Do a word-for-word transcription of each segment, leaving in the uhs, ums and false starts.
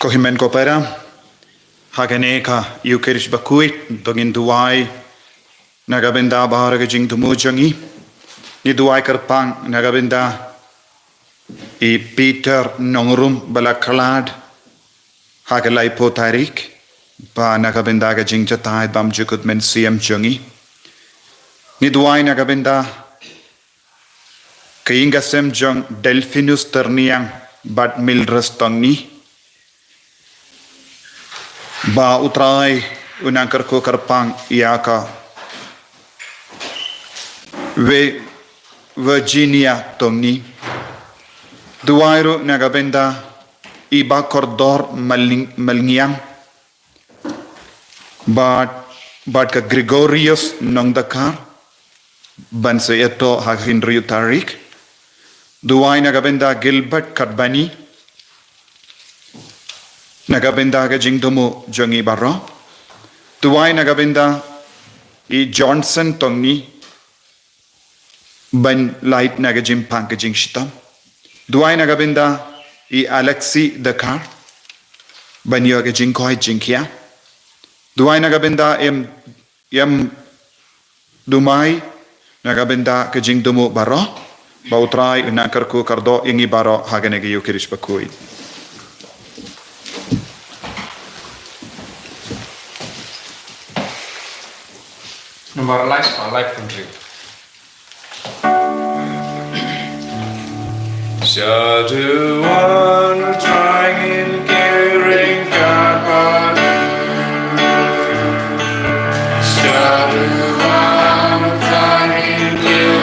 Ko hynmen ko para, ha kane ka Eucharist bakhuid, to ngin duwai na ka bynta baroh ka jingthmu jong ngi. Ngi duwai kyrpang na ka bynta i Peter Nongrum ba la khlad ha ka laiphew tarik, bad na ka bynta ka jingjahthait bymjukut mynsiem jong ngi. Ngi duwai na ka bynta ka ïing ka sem jong Delphinus Tyrniang bad Mildred Tongni, ba U Trai un nang kyrkhu kyrpang ïa ka Ve-, Virginia Tongni. Duwai ruh na ka bynta i Bah Kordor Malngiang bad, bad ka Gregorius Nongdkhar ban sa ïatoh ha ka hynriew tarik. Duwai na ka bynta Gilbert Katbani, na ka bynta ka jingthmu jong ngi baroh. Duwai na ka bynta i Johnson Tongni, ban lait na ka jingpang ka jingshitom. Duwai na ka bynta i Alexi Dkhar, ban ïoh ka jingkoit jingkhiah. Duwai na ka bynta em, em Dumai, na ka bynta ka jingthmu baroh, ba U Trai un nang kyrkhu kyrdoh ïa ngi baroh ha kane ka Eucharist bakhuid. Namar lai spah laiphew hynriew. Shaduan Trai Ngin Kyrkhu. Shaduan Trai Ngin Kyrkhu.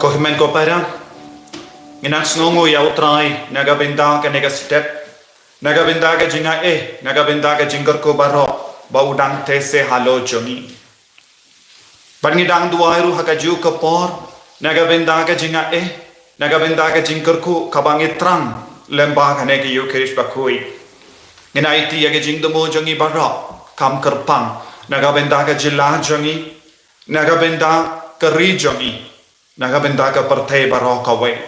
Ko hynmen ko para, ngi nang sngewnguh ïa U Trai na ka bynta kane ka step, na ka bynta ka jingaiei, na ka bynta ka jingkyrkhu baroh ba u dang teh seh halor jong ngi. Bad ngi dang duwai ruh ha kajuh ka por na ka bynta ka jingaiei, na ka bynta ka jingkyrkhu kaba ngi thrang lyngba kane ka Ïukharist bakhuid. Ngin aiti ïa ka jingthmu jong ngi baroh kam kyrpang, na ka bynta ka jylla jong ngi, na ka bynta ka ri jong ngi, na ka bynta ka pyrthei baroh kawei.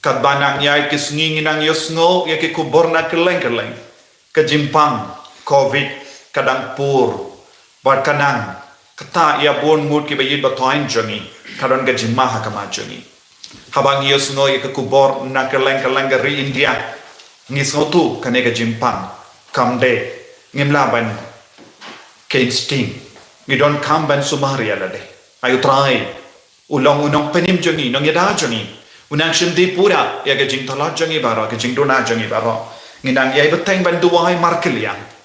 Katba nang ïaid ki sngi ngi nang ïohsngew ïa ki khubor na kylleng kylleng. Ka jingpang covid ka dang pur bad ka nang ktah ïa bun ngut kiba ïeit ba thoiñ jong ngi. Ka don ka jingma ha khmat jong ngi. Haba ngi ïohsngew ïa ki khubor na kylleng kylleng ka ri India, ngi sngewthuh kane ka jingpang kam dei ngim lah ban kein sting. Ngi donkam ban sumar ïa lade. Ai U Trai, u long u nongpynim jong ngi, nongïada jong ngi, u nang shim dih pura ïa ka jingtlot jong ngi baroh, ka jingduna jong ngi baroh. Ngi nang ïai bteng ban duwai markylliang.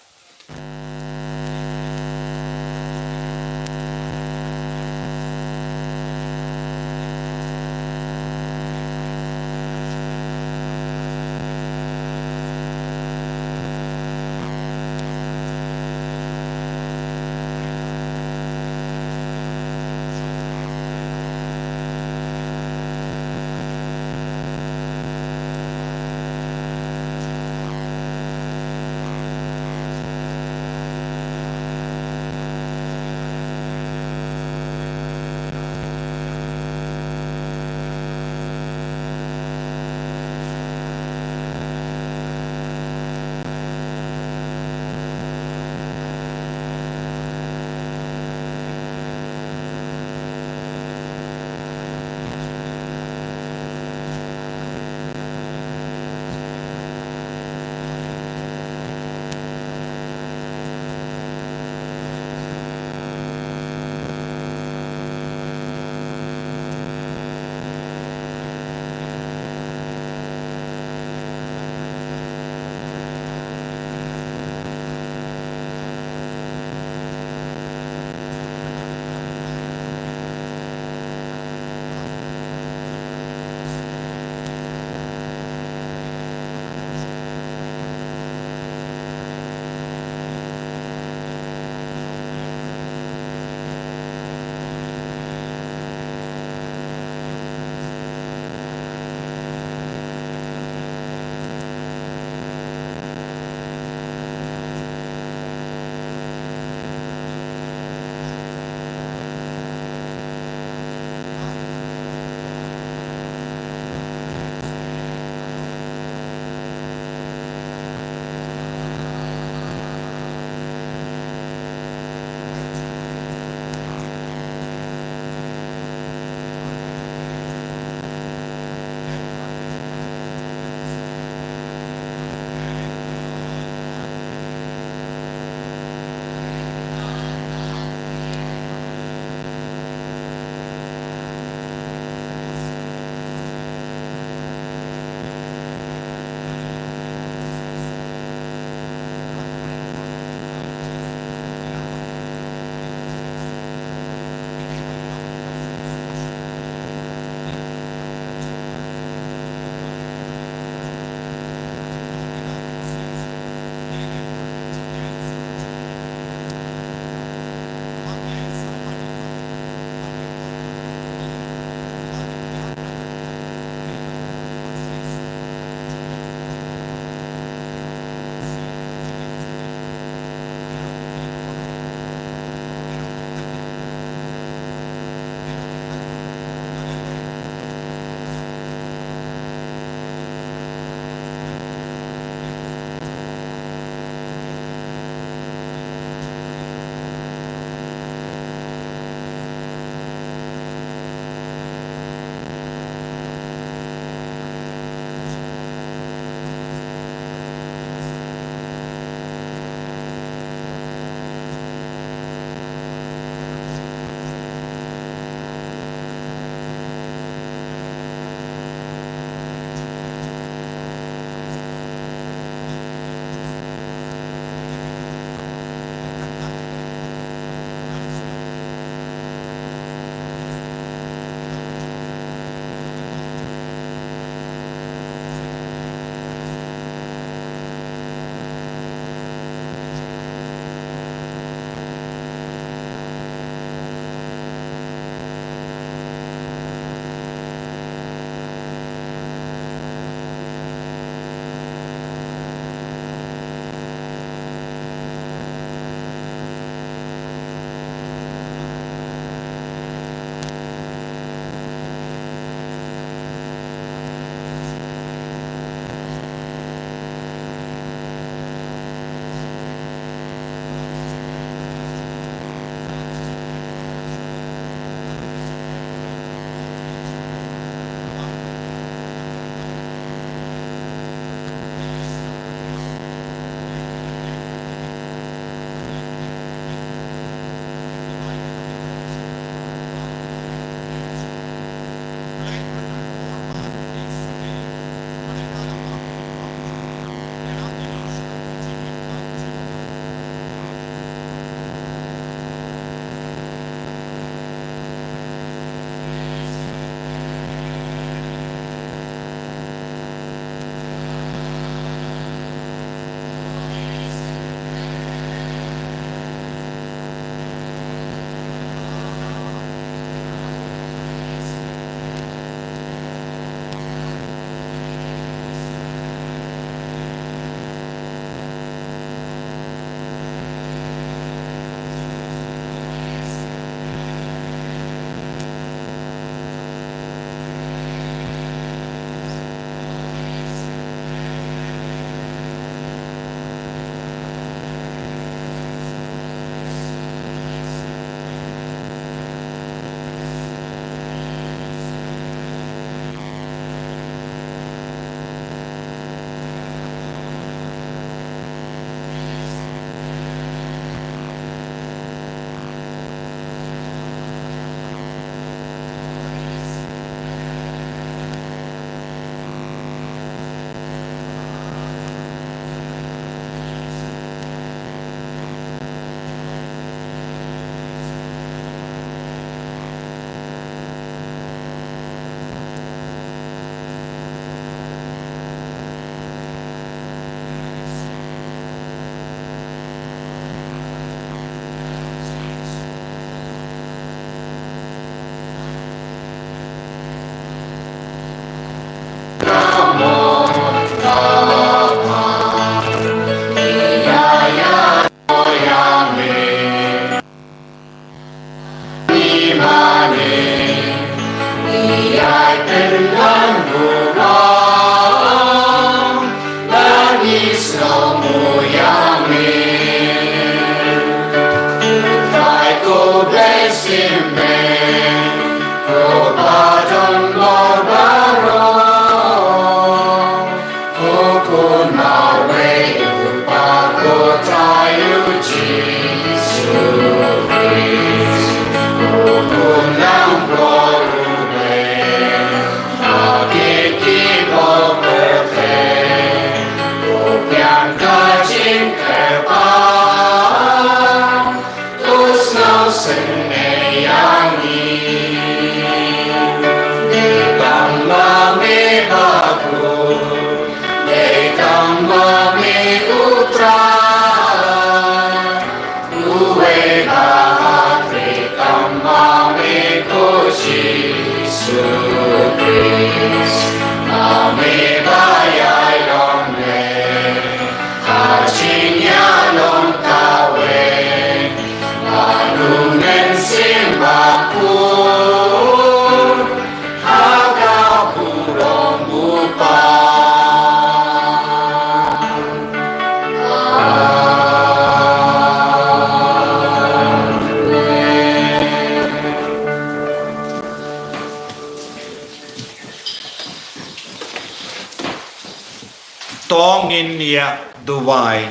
To ngin ïa duwai.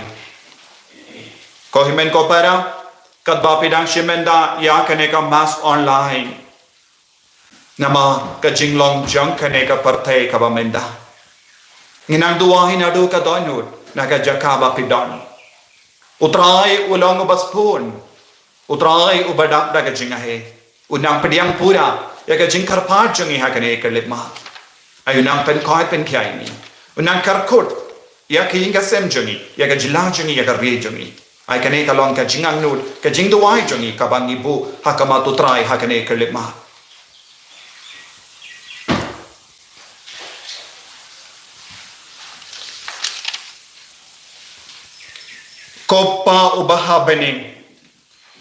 Ko hynmen ko para, katba phi dang shim ïa kane ka mass online, namar ka jinglong jong kane ka pyrthei kaba mynta, ngin nang duwai naduh ka dohnud na ka jaka ba phi don. U Trai u long uba sbun, u Trai uba dap da ka jingaiei, u nang pdiang pura ïa ka jingkyrpad jong ngi ha kane ka lipmat. Ai u nang pynkhuid pynkhiah ïa ngi, u nang kyrkhu ïa ka ïing ka sem jong ngi, ïa ka jylla jong ngi, ïa ka ri jong ngi. Ai kane ka long ka jingangnud, ka jingduwai jong ngi kaba ngi buh ha khmat u Trai ha kane ka lipmat. Ko Pa uba ha bneng,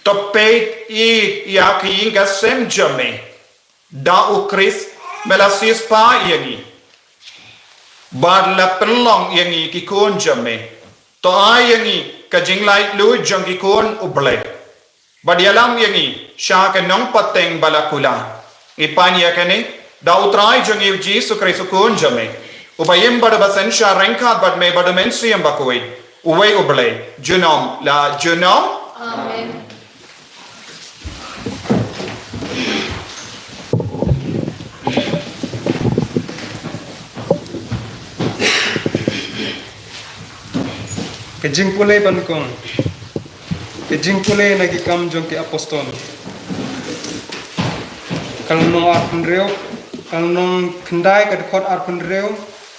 to peit ïa ka ïing ka sem jong me. Da u Khrist me la siewspah ïa ngi bad la pynlong ïa ngi ki khun jong me. To ai ïa ngi ka jinglaitluid jong ki khun U Blei bad ïalam ïa ngi sha ka nongpateng ba la kular. Ngi pan ïa kane da u Trai jong ngi u Jisu Khrist u Khun jong me, uba im bad uba synshar ryngkat bad me bad u Mynsiem Bakhuid, uwei U Blei, junom la junom. Amen. Ka jingpule ban kong. Ka jingpule na ki Kam jong ki Apostol. Ka lynnong arphew hynriew, ka lynnong khyndai, ka dkhot arphew hynriew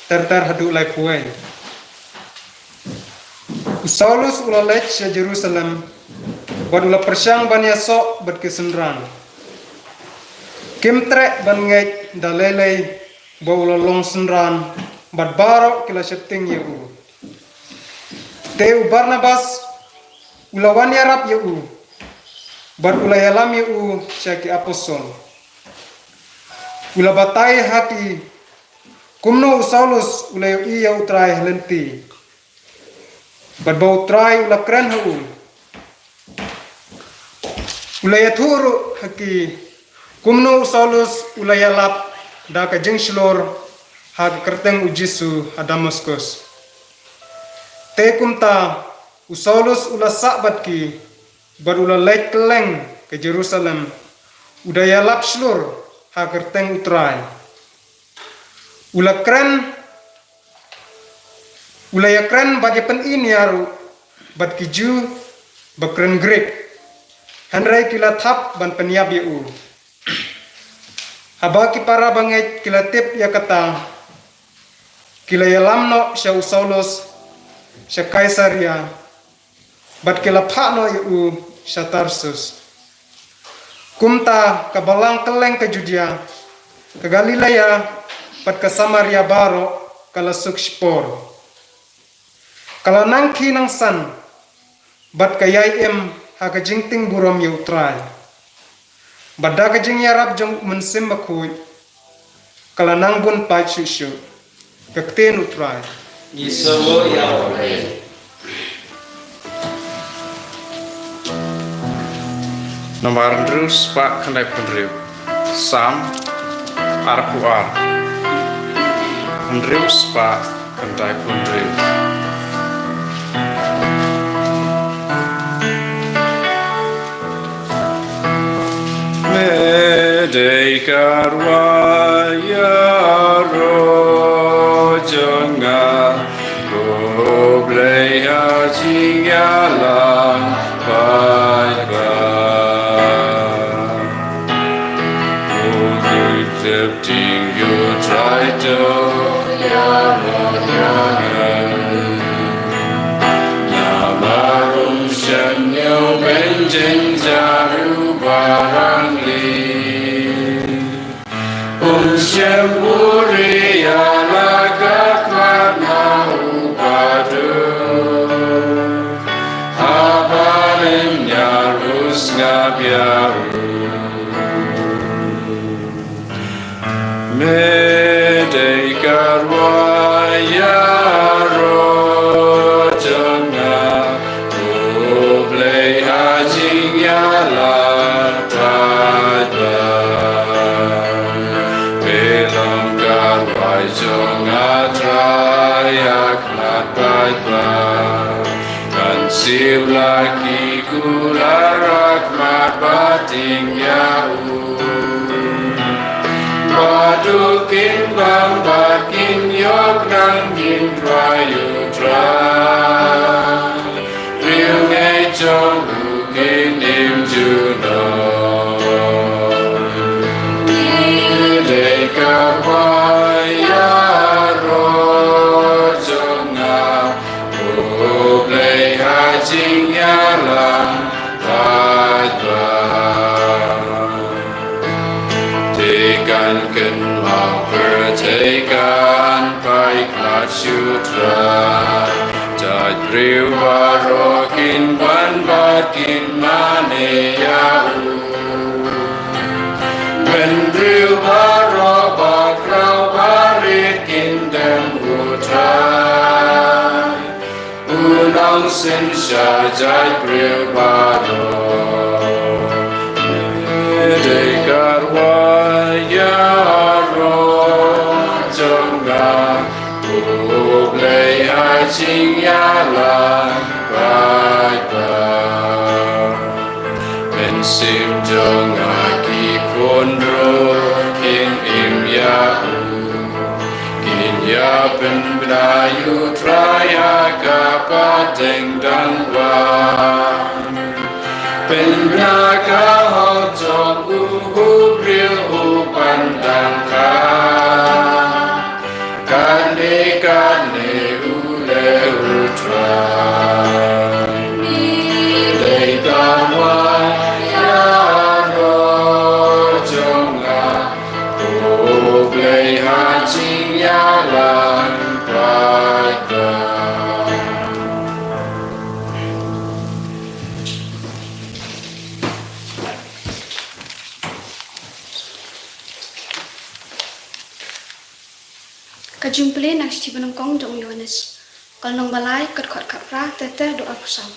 ter ter haduh laiphew wei. U Saulus u la leit sha Jerusalem bad u la pyrshang ban ïasoh bad ki synran. Kim treh ban ngeit da lei lei ba u la long synran bad baroh ki la sheptieng ïa u. Te u Barnabas u la wan ïarap ïa u bad u la ïalam ïa u sha ki apostol. U la batai ha ki kumno u Saulus u la ïohi ïa u Trai ha lynti bad ba u Trai u la kren ha u. U la ïathuh ruh ha ki kumno u Saulus u la ïalap da ka jingshlur ha ka kyrteng u Jisu ha Damaskus. Te kumta u Saulus u la sah bad ki bad u la leit kylleng ka Jerusalem, u da ïalap shlur ha ka kyrteng u Trai. U la kren, u la ïakren bad ïapyni ïa ruh bad ki Jiw ba kren Grik, hynrei ki la thap ban pynïap ïa u. Haba ki para bangeit ki la tip ïa kata, ki la ïalam noh sha u Saulus sha Kaisaria, bad ki la phah noh ïa u sha Tarsus. Kumta ka balang kylleng ka Judia, ka Galilea bad ka Samaria baroh ka la suk shipor. Ka la nang khie nang san bad ka ïai im ha ka jingtieng burom ïa u Trai. Bad da ka jingïarap jong u Mynsiem Bakhuid ka la nang bun pait shuh shuh. Ka ktien u Trai. Ngi sngewbha ïa u Blei. Namar hynriew spah khyndai phew hynriew. Salm arphew ar. Hynriew spah khyndai phew hynriew. Me dei ka rwai ïaroh jong nga, ko Blei ha jingïalang paidbah. Ko Blei, sheptieng ïa u Trai, to ïaroh ïa nga. Namar um shaniah beiñ Jynjar u barangli. Um shym uri ïa la ka khmat na u baduk. Haba lynñiar u sngap ïa u. Me dei ka rwai ïaroh jong nga, U Blei ha jingïalang paidbah. Me long ka rwai jong nga Trai ha khmat paidbah. Ngan siew la ki kular ha khmat ba tieng ïa u. Ba duk kin bam bad kin ïoh nang kin trai u Trai. Briew ngeit jong u kin im junom. Ngi dei ka rwai ïaroh jong nga, U Blei ha jingïalang paidbah. Te kan kynmaw pyrthei kan paikhlad sha u Trai. Jait briew baroh kin wan bad kin mane ïa u. Bynriew baroh ba khraw ba rit kin dem u Trai. U nongsynshar jait briew baroh. Me dei ka rwai ïaroh jong nga, U Blei ha jingïalang paidbah. Mynsiem jong nga ki khun ruh kin im ïa u. Kin ïa pynbna ïa u Trai ha ka pateng dang wan. Pynbna ka hok jong u, u briew u pan dang kha. Kane kane u leh u Trai. Ngi dei ka rwai ïaroh jong nga, U Blei ha jingïalang paidbah. Ka jingpule na ka shithi ba nyngkong jong u Ïoannis. Ka lynnong ba lai, ka dkhot khatphra te te haduh arphew saw.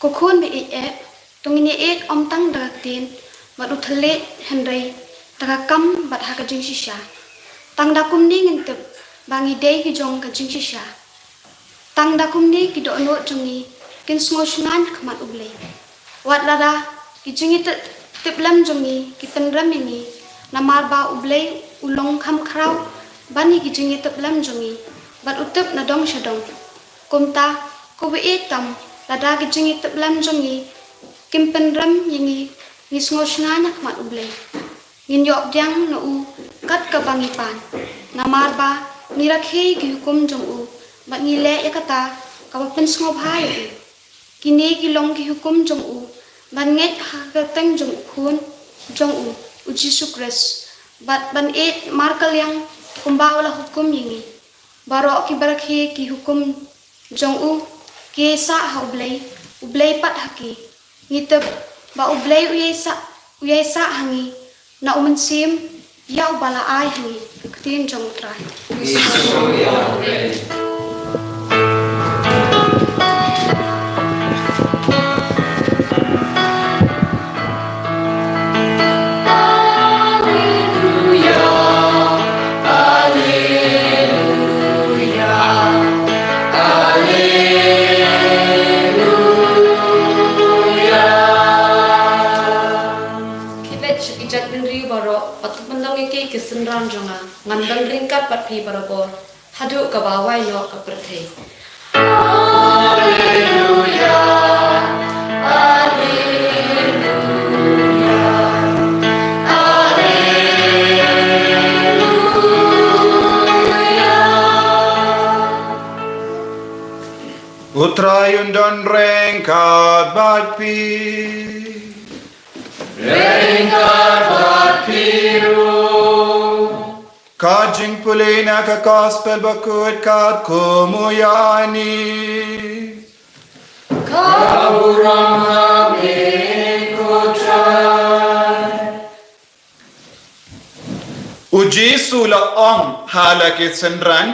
Ko khun ba ïeit eh, to ngin ïeit ym tang da ka ktien bad u thylliej hynrei da ka kam bad ha ka jingshisha. Tang da kumne ngin tip ba ngi dei ki jong ka jingshisha. Tang da kumne ki dohnud jong ngi kin sngewshngaiñ ha khmat U Blei. Wat lada ki jingïatiplem jong ngi ki pynrem ïa ngi, namar ba U Blei u long kham khraw ban ïa ki jingïatiplem jong ngi bad u tip na dong sha dong. Kumta, ko ba ïeit tam, lada ki jingïatiplem jong ngi kim pynrem ïa ngi, ngi sngewshngaiñ ha khmat U Blei. Ngin ïoh pdiang na u kat kaba ngi pan. Namar ba ngi rakhe ïa ki hukum jong u bad ngi leh ïa kata kaba pynsngewbha ïa u. Kine ki long ki hukum jong u, ban ngeit ha ka kyrteng jong u Khun jong u, u Jisu Khrist, bad ban ïeit markylliang kumba u la hukum ïa ngi. Baroh kiba rakhe ki hukum jong u ki ïaisah ha U Blei, U Blei pat ha ki. Ngi tip ba U Blei u ïaisah, u ïaisah ha ngi na u Mynsiem ïa uba la ai ha ngi. Ka ktien jong U Trai. Khie beit sha ki jaitbynriew baroh, bad to pynlong ïa ki ki synran jong nga, ngan don ryngkat bad phi barabor, haduh kaba wai noh ka pyrthei. Alleluia, alleluia, alleluia. U Trai un don ryngkat bad phi. Ryngkat bad phi ruh. Ka jingpule na ka Gospel bakut katkum u Ïoannis. Ka burom ha me ko Trai. U Jisu u la ong ha la ki synran,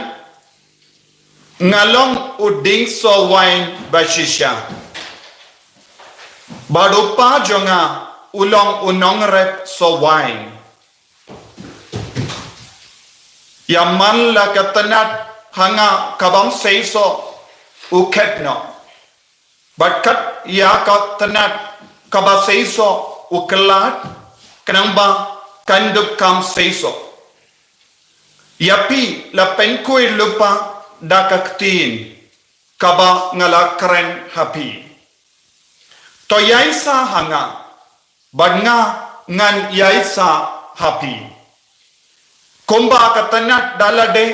nga long u dieng soh wain bashisha, bad u Kpa jong nga u long u nongrep soh wain. Ïa man la ka tnat ha nga ka bym seisoh u khet noh, bad kat ïa ka tnat kaba seisoh u kyllad, khnang ba kan dup kam seisoh. Ïa phi la pynkhuid lypa da ka ktien kaba nga la kren ha phi. To ïaisah ha nga, bad nga ngan ïaisah ha phi. Kumba ka tnat da lade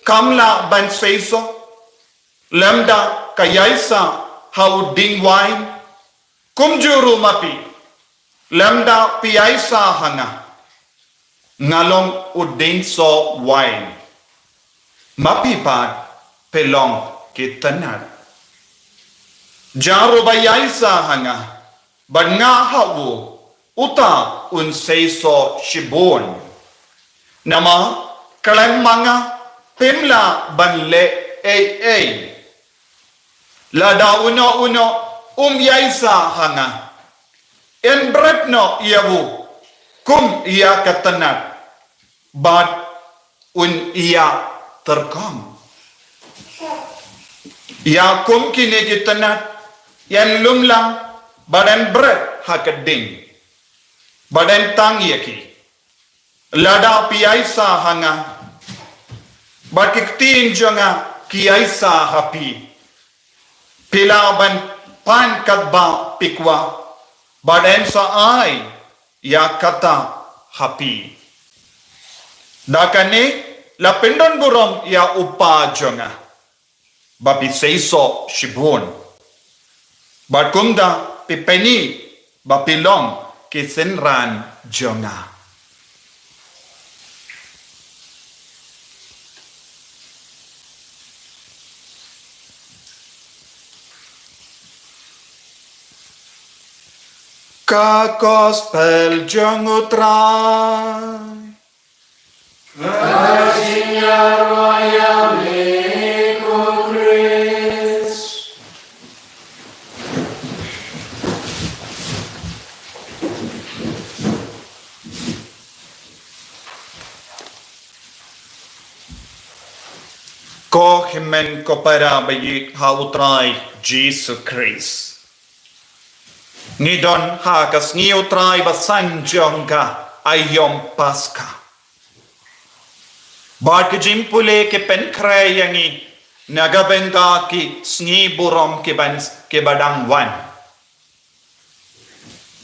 kam lah ban seisoh lymda ka ïaisah ha u dieng wain, kumjuh ruh ma phi, lymda phi ïaisah ha nga. Nga long u dieng soh wain, ma phi pat phi long ki tnat. Jar uba ïaisah ha nga bad nga ha u, uta un seisoh shibun. Namar khlem ma nga phim lah ban leh ei ei. Lada uno uno um ïaisah ha nga, yn bret noh ïa u kum ïa ka tnat, bad un ïa tyrkhong. Ïa kum kine ki tnat yn lum lang bad yn bret ha ka ding, bad yn tang ïa ki. Lada phi ïaisah ha nga, bad ki ktien jong nga ki ïaisah ha phi, phi lah ban pan katba phi kwah, bad yn sa ai ïa kata ha phi. Da kane la pyndon burom ïa u Kpa jong nga, ba phi seisoh shibun, bad kumta phi pyni ba phi long ki synran jong nga. Ka Gospel jong u Trai. Ka jingïaroh ïa me ko Khrist. Ko hynmen ko para ba ïeit ha u Trai Jisu Khrist. Ngi don ha ka sngi u Trai ba san jong ka aïom Paska. Bad ki jingpule ki pynkhreh ïa ngi na ka bynta ki sngi burom ki ban, ki ba dang wan.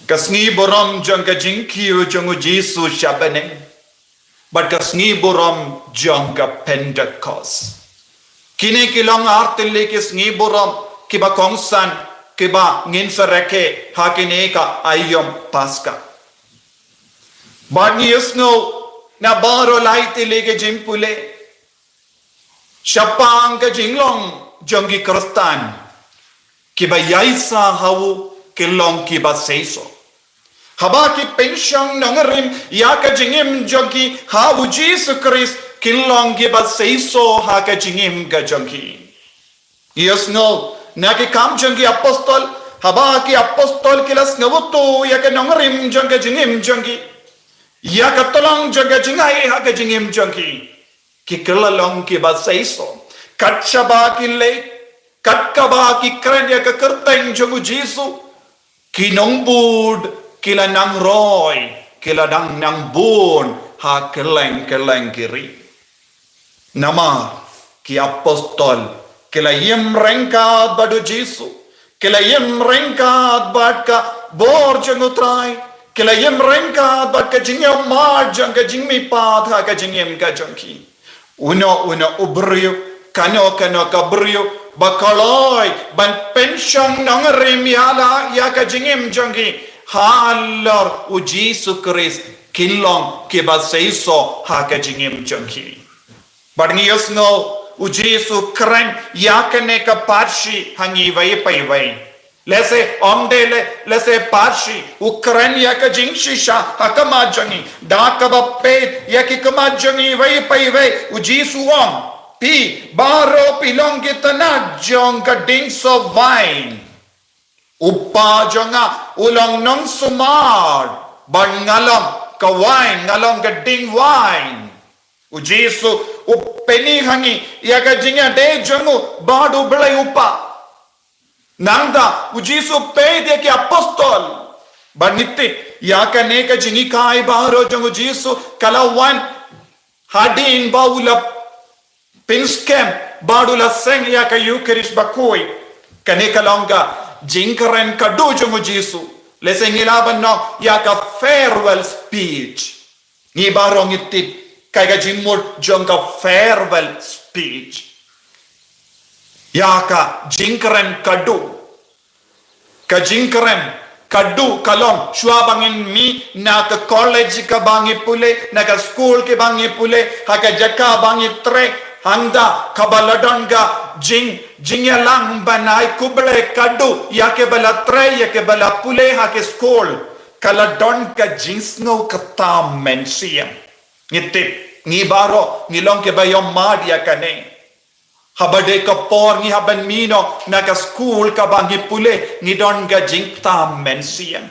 Ka sngi burom jong ka jingkiew jong u Jisu sha bneng, bad ka sngi burom jong ka Pentekost. Kine ki long ar tylli ki sngi burom ki ba kongsan, ki ba ngin sa rakhe ha kine ka aïom Paska. Bad ngi ïohsngew na baroh lai tylli ki jingpule shaphang ka jinglong jong ki Khristan, ki ba ïaisah ha u ki long ki ba seisoh. Haba ki pynshong nongrim ïa ka jingim jong ki ha u Jisu Khrist, ki long ki ba seisoh ha ka jingim ka jong ki. Ïohsngew na ki Kam jong ki Apostol, haba ki Apostol ki la sngewthuh ïa ka nongrim jong ka jingim jong ki, ïa ka tyllong jong ka jingai ha ka jingim jong ki, ki kylla long ki ba seisoh. Kat shaba ki leit, kat kaba ki kren ïa ka kyrteng jong u Jisu, ki nongbud ki la nang roi, ki la dang nang bun ha kylleng kylleng ki ri. Namar ki Apostol ki la ïeng ryngkat bad u Jisu, ki la ïeng ryngkat bad ka bor jong u Trai, ki la ïeng ryngkat bad ka jingïohmad jong ka jingmihpat ha ka jingim ka jong ki. Uno uno u briew, kano kano ka briew, ba kloi ban pynshong nongrim ïa la ïa ka jingim jong ki halor u Jisu Khrist, kin long kiba seisoh ha ka jingim jong ki. Bad ngi ïohsngew u Jisu kren ïa kane ka parshi ha ngi iwei pa iwei. Lehse ym dei le, lehse parshi, u kren ïa ka jingshisha ha khmat jong ngi. Da kaba peit ïa ki khmat jong ngi iwei pa iwei, u Jisu u ong, phi baroh phi long ki tnat jong ka dieng sohwain. U Kpa jong nga u long nongsumar, bad nga long ka wain, nga long ka dieng wain. U Jisu u pyni ha ngi ïa ka jingïadei jong u bad U Blei U Kpa. Nangta u Jisu u peit ïa ki apostol. Bad ngi tip ïa kane ka jinghikai baroh jong u Jisu ka la wan hadien ba u la pynskhem bad u la seng ïa ka Eukharist bakhuid. Kane ka long ka jingkren khadduh jong u Jisu. Lehse ngi lah ban ong ïa ka farewell speech. Ngi baroh ngi tip kaei ka jingmut jong ka farewell speech. Ïa ka jingkren khadduh. Ka jingkren khadduh ka long shuwa ba ngin mih na ka college kaba ngi pule, na ka skul kaba ngi pule, ha ka jaka ba ngi trei, hangta kaba la don ka jing, jingïalang ban ai khublei khadduh ïa kiba la trei, ïa kiba la pule ha ki skul. Ka la don ka jingsngewkata mynsiem. Ngi tip, ngi baroh ngi long kiba ïohmad ïa kane. Haba dei ka por ngi hap ban mih noh na ka skul kaba ngi pule, ngi don ka jingkata mynsiem.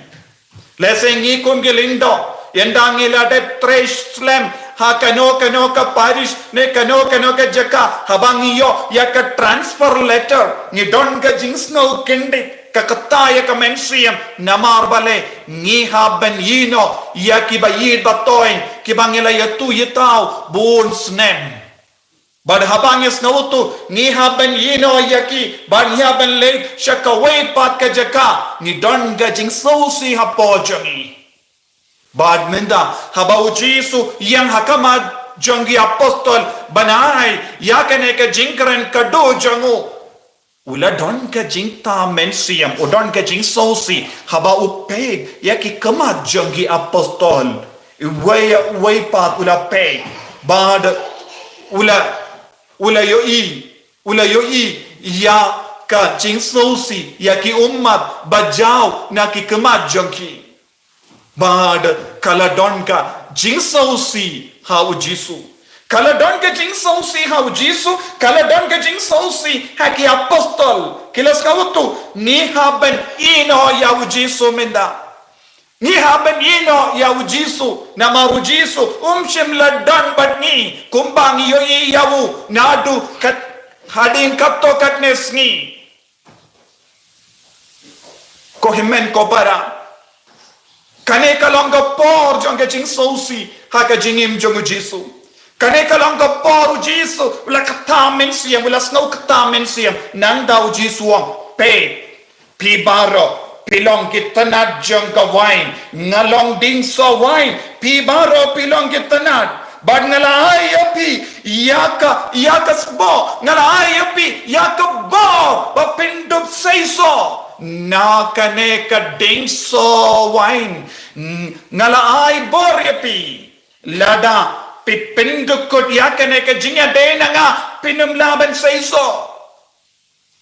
Lehse ngi kum ki lyngdoh, ynda ngi la dep trei slem ha kano kano ka parish ne kano kano ka jaka, haba ngi ïoh ïa ka transfer letter, ngi don ka jingsngew kyndit, ka kata ïa ka mynsiem. Namar balei? Ngi hap ban ïehnoh ïa kiba ïeit ba thoiñ, kiba ngi la ïathuh ïathaw bun snem. Bad haba ngi sngewthuh ngi hap ban ïehnoh ïa ki, bad ngi hap ban leit sha kawei pat ka jaka, ngi don ka jingsngewsih hapoh jong ngi. Bad mynta haba u Jisu u ïeng ha khmat jong ki apostol ban ai ïa kane ka jingkren khadduh jong u, u la don ka jingkata mynsiem, u don ka jingsngewsih haba u peit ïa ki khmat jong ki apostol. Uwei uwei pat u la peit bad u la, u la ïohi, u la ïohi ïa ka jingsngewsih ïa ki ummat ba jaw na ki khmat jong ki. Bad ka la don ka jingsngewsih ha u Jisu. Ka la don ka jingsngewsih ha u Jisu, ka la don ka jingsngewsih ha ki apostol. Ki la sngewthuh, ngi hap ban ïehnoh ïa u Jisu mynta. Ngi hap ban ïehnoh ïa u Jisu, namar u Jisu um shym la don bad ngi kumba ngi ïohi ïa u naduh kat, hadien katto katne sngi. Ko hynmen ko para, kane ka long ka por jong ka jingsngewsih ha ka jingim jong u Jisu. Kane ka long ka por u Jisu u la kata mynsiem, u la sngewkata mynsiem. Nangta u Jisu u ong, peit, phi baroh phi long ki tnat jong ka wain, nga long dieng sohwain, phi baroh phi long ki tnat. Bad nga la ai ïa phi ïa ka, ïa ka sboh, nga la ai ïa phi ïa ka bor ba pyndup seisoh na kane ka dieng sohwain. Nga la ai bor ïa phi, lada phi pyndukut ïa kane ka jingïadei na nga, phin ym lah ban seisoh.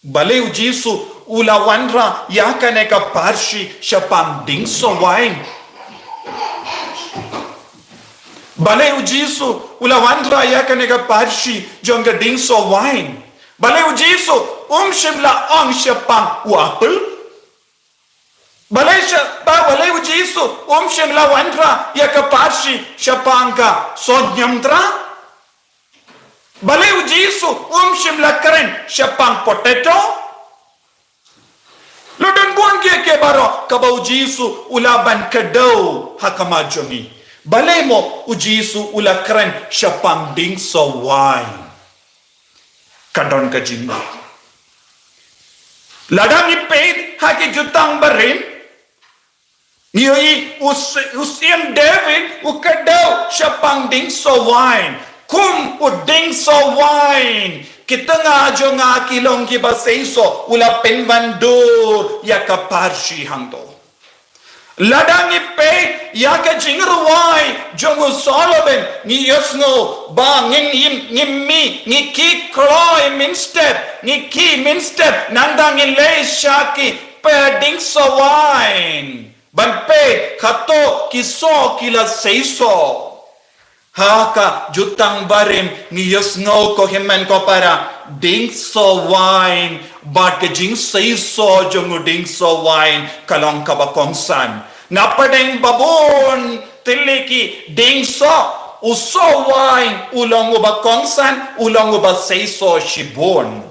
Balei u Jisu u la wanrah ïa kane ka parshi shaphang dieng sohwain? Balei u Jisu u la wanrah ïa kane ka parshi jong ka dieng sohwain? Balei u Jisu um shym la ong shaphang u apple? Balei sha, ba, balei u Jisu um shym la wanrah ïa ka parshi shaphang ka sohniamtra? Balei u Jisu um shym la kren shaphang potato? La don bun kiei kiei baroh kaba u Jisu u lah ban kdew ha khmat jong ngi. Balei mo u Jisu u la kren shaphang dieng sohwain? Ka don ka jingmut. Lada ngi peit ha ki Jutang Barim, ngi ïohi u s-, u Syiem David u kdew shaphang dieng sohwain. Kum u dieng sohwain, ki tnga jong nga ki long kiba seisoh, u la pynwandur ïa ka pharshi hangto. Lada ngi peit ïa ka jingrwai jong u Solomon, ngi ïohsngew ba ngin im, ngi mih, ngi khie kloi mynstep, ngi khie mynstep, nangta ngi leit sha ki pdeng soh waiñ. Ban peit kato ki soh ki la seisoh. Ha ka Jutang Barim ngi ïohsngew, ko hynmen ko para, dieng soh waiñ bad ka jingseisoh jong u dieng soh waiñ ka long kaba kongsan. Na pdeng ba bun tylli ki dieng soh, u soh waiñ u long uba kongsan, u long uba seisoh shibun.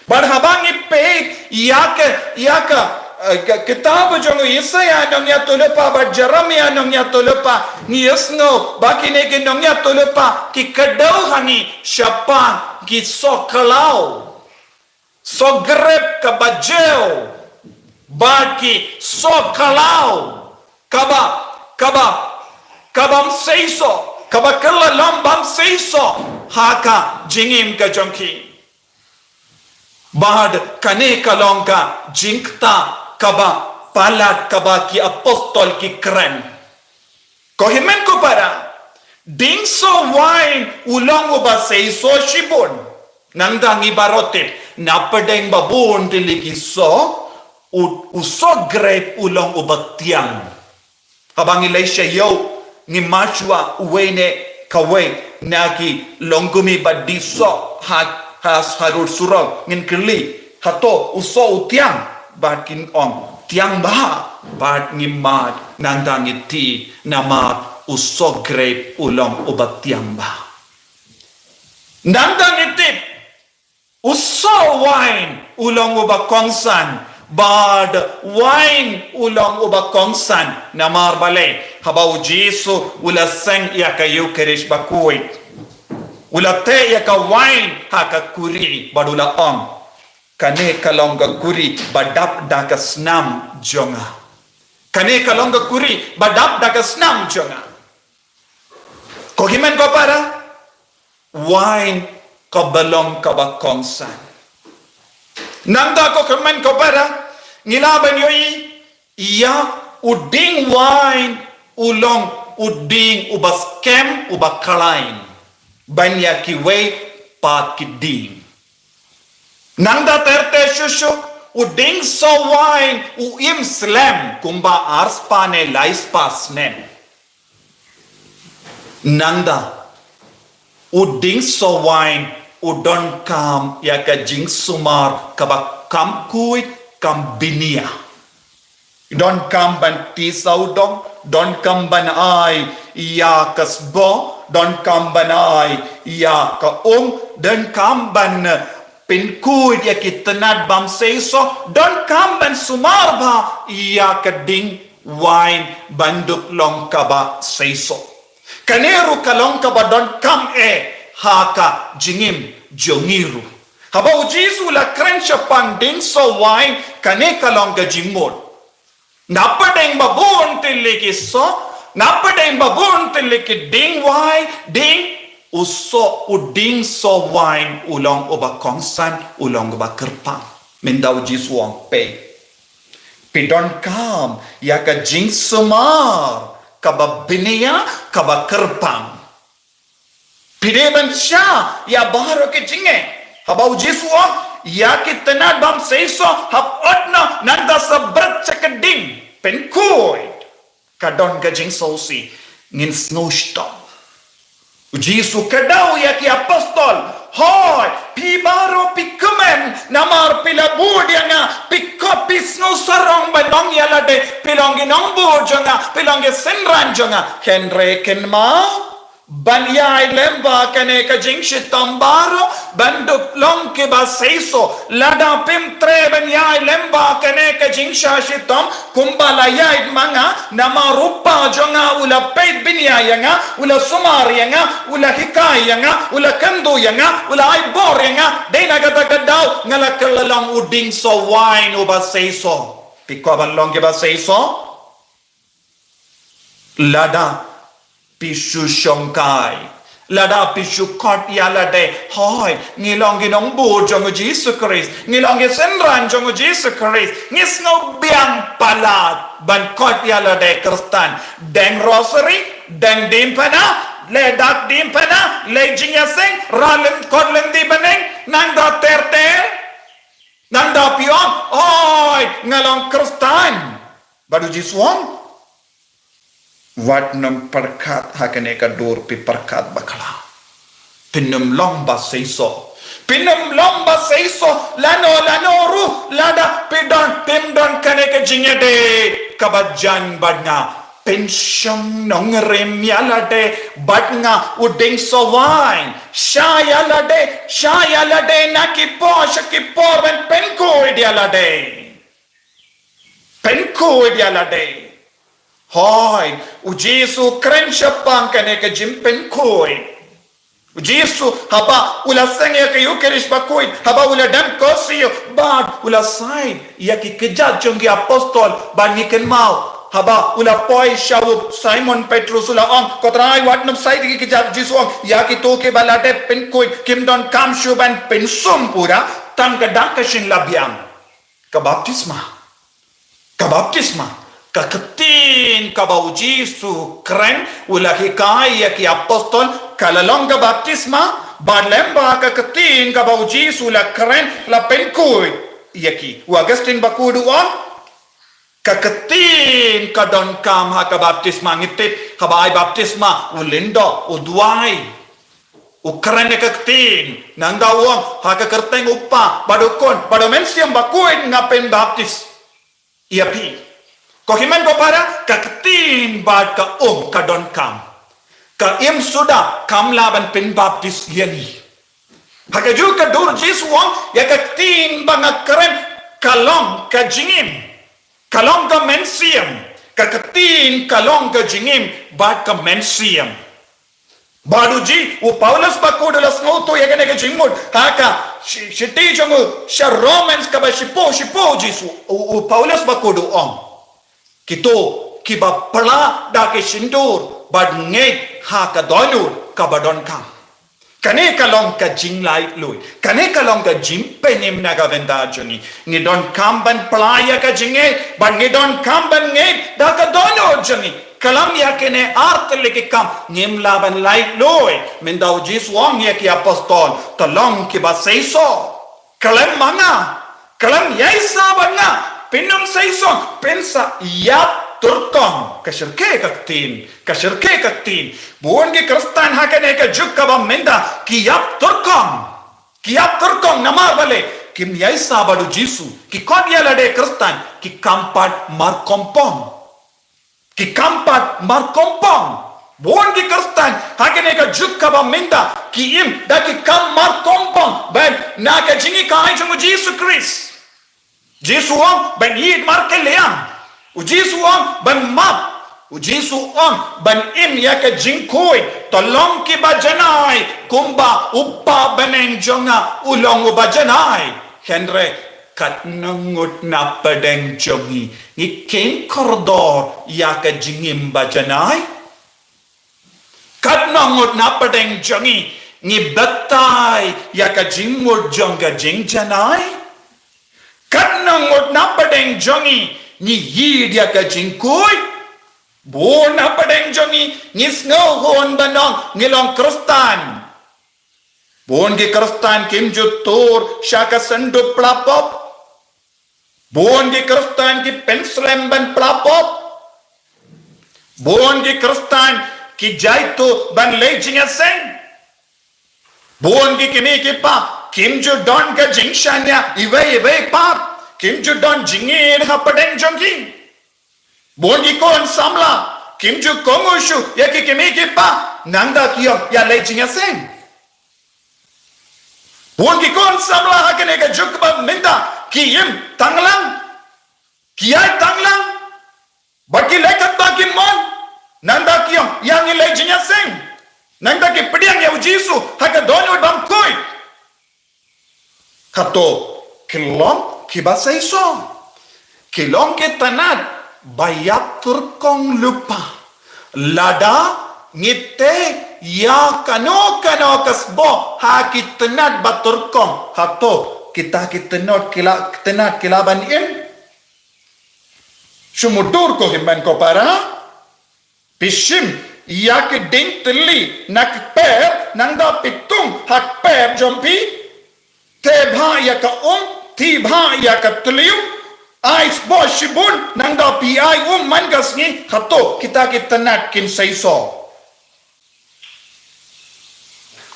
Bad haba ngi peit ïa ka, ïa ka, eh, ka kitab jong u Isaiah nongïathuhlypa bad Jeremiah nongïathuhlypa, ngi ïohsngew ba kine ki nongïathuhlypa ki kdew ha ngi shaphang ki soh khlaw, soh grep kaba jew, bad ki soh khlaw kaba, kaba, kaba ym seisoh, kaba kylla long bym seisoh ha ka jingim ka jong ki. Bad kane ka long ka jingkta kaba palat kaba ki apostol ki kren. Ko hynmen ko para, dieng soh waiñ u long uba seisoh shibun. Nangta ngi baroh tip, na pdeng ba bun tylli ki soh, u, u soh grep u long uba tiang. Haba ngi leit sha ïew, ngi mad shuwa uwei ne kawei na ki longkmie ba dih soh ha, ha, harud surok, ngin kylli, hato u soh u tiang? Bad kin ong, tiang bha. Bad ngi mad, nangta ngi tih, namar u soh grep u long uba tiang bha. Nangta ngi tip, u soh waiñ u long uba kongsan, bad waiñ u long uba kongsan. Namar balei? Haba u Jisu u la seng ïa ka Eukharist bakhuid, u la teh ïa ka waiñ ha ka kuri bad u la ong, kane ka long ka kuri ba dap da ka snam jong nga. Kane ka long ka kuri ba dap da ka snam jong nga. Ko hynmen ko para, waiñ kaba long kaba kongsan. Nangta ko hynmen ko para, ngi lah ban ïohi ïa u dieng waiñ u long u dieng uba skhem, uba khlaiñ ban ïa kiwei pat ki dieng. Nangta ter ter shuh shuh, u dieng soh waiñ u im slem kumba ar spah ne lai spah snem. Nangta u dieng soh waiñ u donkam ïa ka jingsumar kaba kham khuid kham bniah. Donkam ban tih sawdong, donkam ban ai ïa ka sboh, donkam ban ai ïa ka um, donkam ban pynkhuid ïa ki tnat bym seisoh, donkam ban sumar bha ïa ka dieng waiñ ban dup long kaba seisoh. Kane ruh ka long kaba donkam eh ha ka jingim jong ngi ruh. Haba u Jisu u la kren shaphang dieng soh waiñ, kane ka long ka jingmut. Na pdeng ba bun tylli ki soh, na pdeng ba bun tylli ki dieng waiñ, dieng, u soh, u dieng soh waiñ u long uba kongsan, u long uba kyrpang. Mynta u Jisu u ong, peit, phi donkam ïa ka jingsumar kaba bniah, kaba kyrpang. Phi dei ban shah ïa baroh ki jingeh. Haba u Jisu u ong, ïa ki tnat bym seisoh hap ot noh, nangta sa bret sha ka dieng, pynkhuid. Ka don ka jingsngewsih, ngin sngew shitom. U Jisu u kdew ïa ki apostol, hooid, phi baroh phi kmen, namar phi la bud ïa nga, phi khop, phi sngew sarong ban long ïa lade, phi long ki nongbud jong nga, phi long ki synran jong nga. Hynrei kynmaw, ban ïaid lem bad kane ka jingshitom baroh, ban dup long kiba seisoh. Lada phim treh ban ïaid lem bad kane ka jingshah shitom kumba la ïaid ma nga, namar u Kpa jong nga u la peit bniah ïa nga, u la sumar ïa nga, u la hikai ïa nga, u la kyntu ïa nga, u la ai bor ïa nga, dei na kata ka daw nga la kylla long u dieng soh waiñ uba seisoh. Phi kwah ban long kiba seisoh? Lada phi shu shongkai Lada phi shu khot ïa lade, hoi, ngi long ki nongbud jong u Jisu Khrist, ngi long ki synran jong u Jisu Khrist, ngi sngew biang palat ban khot ïa lade Khristan. Deng rosary, deng diengphna, leh dak diengphna, leh jingïaseng, rah lynti, khot lynti bneng, nangta ter ter, nangta phi ong, hoi, nga long Khristan. Bad u Jisu u ong, wat nym pyrkhat ha kane ka dur, phi pyrkhat bakla. Phin nym long ba seisoh. Phin nym long ba seisoh lano lano ruh lada phi don, phim don kane ka jingïadei kaba jan bad nga. Phin shong nongrim ïa lade bad nga, u dieng sawaiñ. Shah ïa lade, shah ïa lade na ki por sha ki por ban pynkhuid ïa lade. Pynkhuid ïa lade. Hoi, u Jisu u kren shaphang kane ka jingpynkhuid. U Jisu haba u la seng ïa ka Eukharist bakhuid, haba u la dem kyrsiew bad u la said ïa ki kjat jong ki apostol, bad ngi kynmaw haba u la poi sha u Simon Petrus u la ong, ko Trai, wat nym said ïa ki kjat. U Jisu u ong, ïa kito kiba la dep pynkhuid kim donkam shuh ban pynsum pura, tang ka dak ka shin la biang. Ka baptisma. Ka baptisma. Ka ktien kaba u Jisu u kren, u la hikai ïa ki apostol, ka la long ka baptisma, bad lem bad ka ktien kaba u Jisu u la kren, la pynkhuid ïa ki. U Augustine bakhuid u ong, ka ktien ka donkam ha ka baptisma. Ngi tip haba ai baptisma, u lyndoh, u duwai, u kren ïa ka ktien, nangta u ong, ha ka kyrteng u Kpa bad u Khun bad u Mynsiem Bakhuid, nga pynbaptis ïa phi. Ko hynmen ko para, ka ktien bad ka um ka donkam. Ka im suda kam lah ban pynbaptis ïa ngi. Ha kajuh ka dur u Jisu u ong, ïa ka ktien ba nga kren ka long ka jingim, ka long ka mynsiem. Ka ktien ka long ka jingim bad ka mynsiem. Bad u Ji, u Paulus bakhuid u la sngewthuh ïa kane ka jingmut ha ka shi-, shithi jong u sha Romans kaba shiphew, shiphew, u Jisu, u, u Paulus bakhuid u ong, kito kiba pla da ki shyntur bad ngeit ha ka dohnud kaba donkam. Kane ka long ka jinglaitluid. Kane ka long ka jingpynim na ka bynta jong ngi. Ngi donkam ban pla ïa ka jingngeit, bad ngi donkam ban ngeit da ka dohnud jong ngi. Khlem ïa kine ar tylli ki kam ngim lah ban laitluid. Mynta u Jisu u ong ïa ki apostol, to long kiba seisoh. Khlem ma nga, khlem ïa i sa bad nga, phin ym seisoh, phin sa ïap turkong. Ka shyrkhei ka ktien, ka shyrkhei ka ktien. Bun ki Khristan ha kane ka juk kaba mynta ki ïap turkong. Ki ïap turkong namar balei? Kim ïa i sa bad u Jisu. Ki khot ïa lade Khristan, ki kam pat markongpong. Ki kam pat markongpong. Bun ki Khristan ha kane ka juk kaba mynta ki im da ki kam markongpong ban na ka jinghikai jong u Jisu Khrist. Jisu u ong ban ïeit markylliang. U Jisu u ong ban map. U Jisu u ong ban im ïa ka jingkhuid. To long kiba janai kumba u Kpa bneng jong nga u long uba janai. Hynrei katno ngut na pdeng jong ngi, ngi kheiñ kordor ïa ka jingim ba janai? Katno ngut na pdeng jong ngi, ngi batai ïa ka jingmut jong ka jingjanai? Katno ngut na pdeng jong ngi, ngi ïeit ïa ka jingkhuid? Bun na pdeng jong ngi, ngi sngew hun ban ong ngi long Khristan. Bun ki Khristan kim ju tur sha ka syndup pla pop. Bun ki Khristan ki pynslem ban pla pop. Bun ki Khristan ki jaituh ban leit jingïaseng. Bun ki kmie ki kpa kim ju don ka jingshaniah iwei iwei pat. Kim ju don jingïeit ha pdeng jong ki. Bun ki khun samla kim ju kohnguh shuh ïa ki kmie ki kpa, nangta ki ïoh ïa leit jingïaseng. Bun ki khun samla ha kane ka juk ba mynta ki im tanglang, ki ïaid tanglang, bad ki leh katba ki mon, nangta ki ïoh ïa ngi leit jingïaseng. Nangta ki pdiang ïa u Jisu ha ka dohnud bymkhuid. Kato, ki long kiba seisoh. Ki long ki tnat ba ïap turkong lypa lada Ngi tei ïa kano kano ka sboh ha ki tnat ba tyrkong. Hato kita ki tnat ki la, tnat ki la ban im? Shu mutdur ko hynmen ko para. Phi shim ïa ki dieng tylli na kper, nangta phi tung ha kper jong phi. Tei bha ïa ka um, tei bha ïa ka tliw. Ai sboh shibun, nangta phi ai um man ka sngi. Hato kita ki tnat kin seisoh?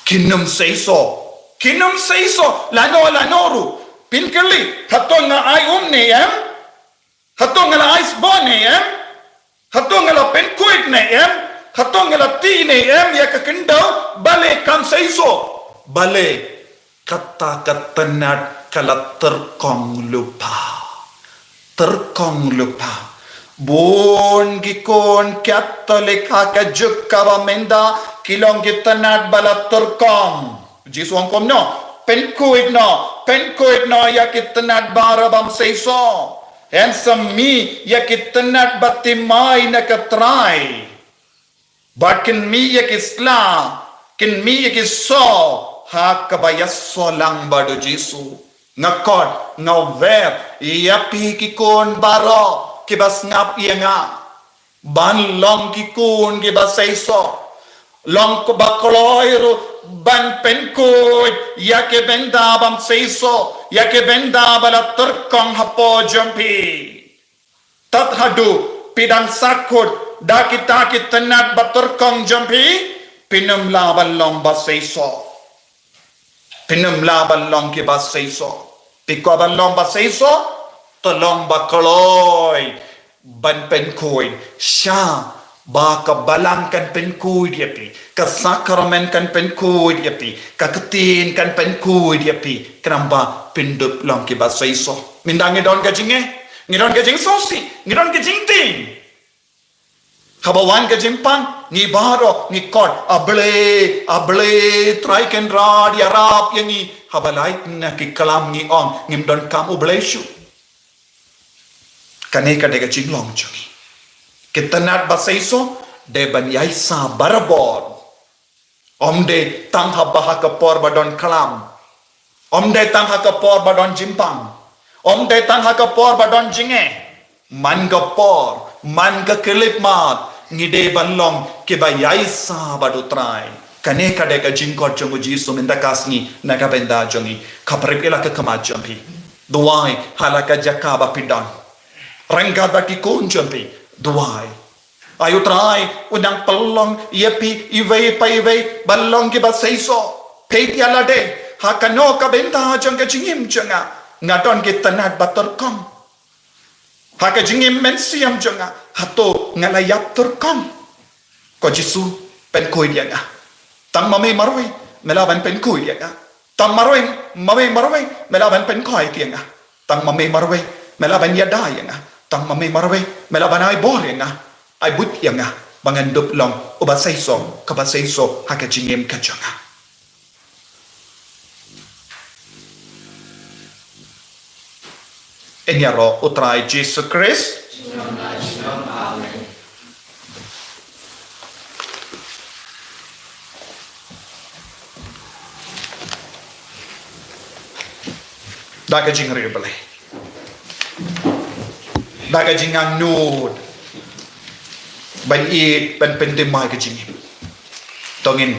Kin ym seisoh. Kin ym seisoh. Lano lano ruh phin kylli, hato nga ai um ne em? Hato nga la ai sboh ne em? Hato nga la pynkhuid ne em? Hato nga la tei ne em ïa ka khyndew? Balei kam seisoh? Balei? Kata ka tnat ka la tyrkong lypa. Tyrkong lypa. Bun ki khun Katholik ha ka juk kaba mynta ki long ki tnat ba la tyrkong. Jisu ong kumno? Pynkhuid noh, pynkhuid noh ïa ki tnat baroh bym seisoh. Hynrei mih ïa ki tnat ba thymmai na ka Trai. Bad kin mih ïa ki sla, kin mih ïa ki soh ha kaba ïasoh lang bad u Jisu. Nga khot, nga wer ïa phi ki khun baroh kiba sngap ïa nga ban long ki khun kiba seisoh. Long kiba kloi ruh ban pynkhuid ïa ki bynta bym seisoh, ïa ki bynta ba la tyrkong hapoh jong phi. Tad haduh phi dang sahkut da kita ki tnat ba tyrkong jong phi, phin ym lah ban long ba seisoh. Phin ym lah ban long kiba seisoh. Phi kwah ban long ba seisoh, to long ba kloi ban pynkhuid. Sha ba ka Balang kan pynkhuid ïa phi, ka sakramen kan pynkhuid ïa phi, ka ktien kan pynkhuid ïa phi, khnang ba phin dup long kiba seisoh. Mynta ngi don ka jingeh, ngi don ka jingsngewsih, ngi don ka jingtieng. Haba wan ka jingpang, ngi baroh ngi khot, A Blei, A Blei, Trai Kynrad, ïarap ïa ngi. Haba lait na ki klam ngi ong, ngim donkam U Blei shuh. Kane ka dei ka jinglong jong ngi. Ki tnat ba seisoh dei ban ïaisah barabor. Ym dei tang haba ha ka por ba don klam. Ym dei tang ha ka por ba don jingpang. Ym dei tang ha ka por ba don jingeh. Man ka por, man ka khyllipmat, ngi dei ban long kiba ïaisah bad u Trai. Kane ka dei ka jingkhot jong u Jisu mynta ka sngi na ka bynta jong ngi. Khaprip ïa la ka khmat jong phi. Duwai ha la ka jaka ba phi don. Ryngkat bad ki khun jong phi. Duwai. Ai u Trai un nang pynlong ïa phi iwei pa iwei ban long kiba seisoh. Peit ïa lade, ha kano ka bynta jong ka jingim jong nga nga don ki tnat ba tyrkong. Ha ka jingim mynsiem jong nga, hato nga la ïap tyrkong? Ko Jisu, pynkhuid ïa nga. Tang ma me marwei me lah ban pynkhuid ïa nga. Tang marwei, ma me marwei me lah ban pynkhuid ïa nga. Tang ma me marwei me lah ban ïada ïa nga. Tang ma me marwei me lah ban ai bor ïa nga. Ai buit ïa nga ba ngan dup long uba seisoh, kaba seisoh ha ka jingim ka jong nga. Ïaroh u Trai Jisu Khrist. Da ka jingriewblei, da ka jingangnud, ban ïeit, ban pynthymmai ka jingim. To ngin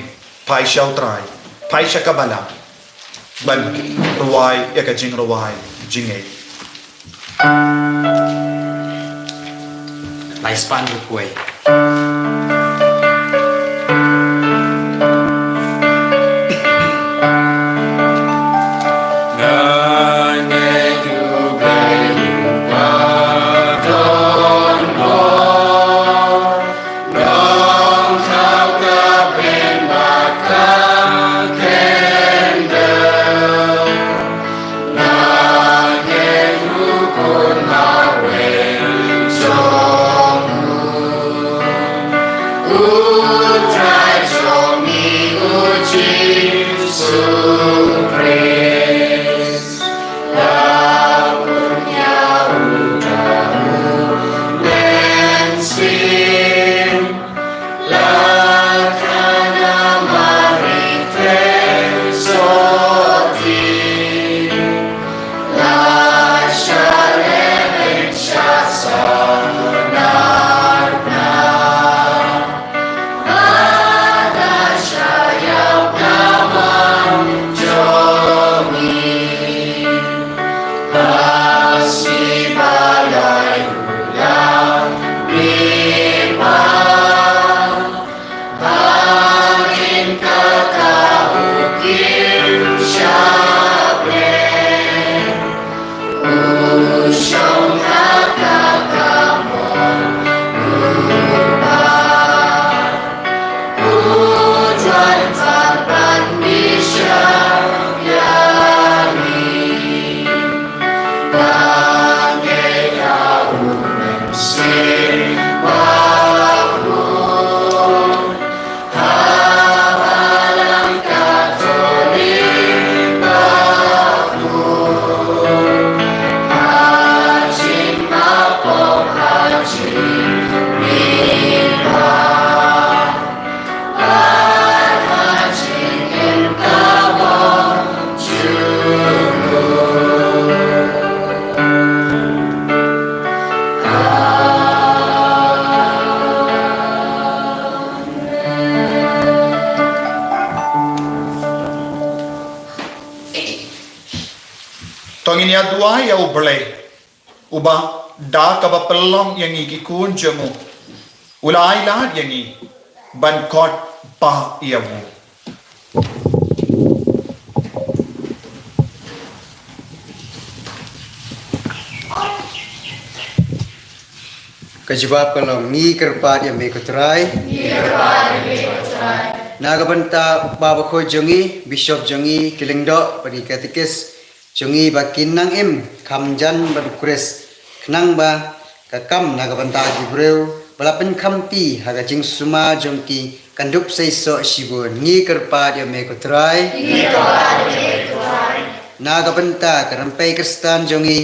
phai sha u Trai, phai sha ka balang, ban rwai ïa ka jingrwai jingngeit. Lai spah hynriew phew wei. Ïa duwai ïa U Blei, uba da kaba pynlong ïa ngi ki khun jong u, u la ai lad ïa ngi ban khot ba ïa u. Ka jubab ka long, ngi kyrpad ïa me ko Trai. Ngi kyrpad ïa me ko Trai. Na ka bynta ba bakhuid jong ngi, bishop jong ngi, ki lyngdoh bad ki katekis jong ngi ba kin nang im kham jan bad U Khrist, khnang ba ka kam na ka bynta ki briew ba la pynkhamti ha ka jingsumar jong ki kan dup seisoh shibun, ngi kyrpad ïa me ko Trai. Ngi kyrpad ïa me ko Trai. Na ka bynta ka rympei Khristan jong ngi,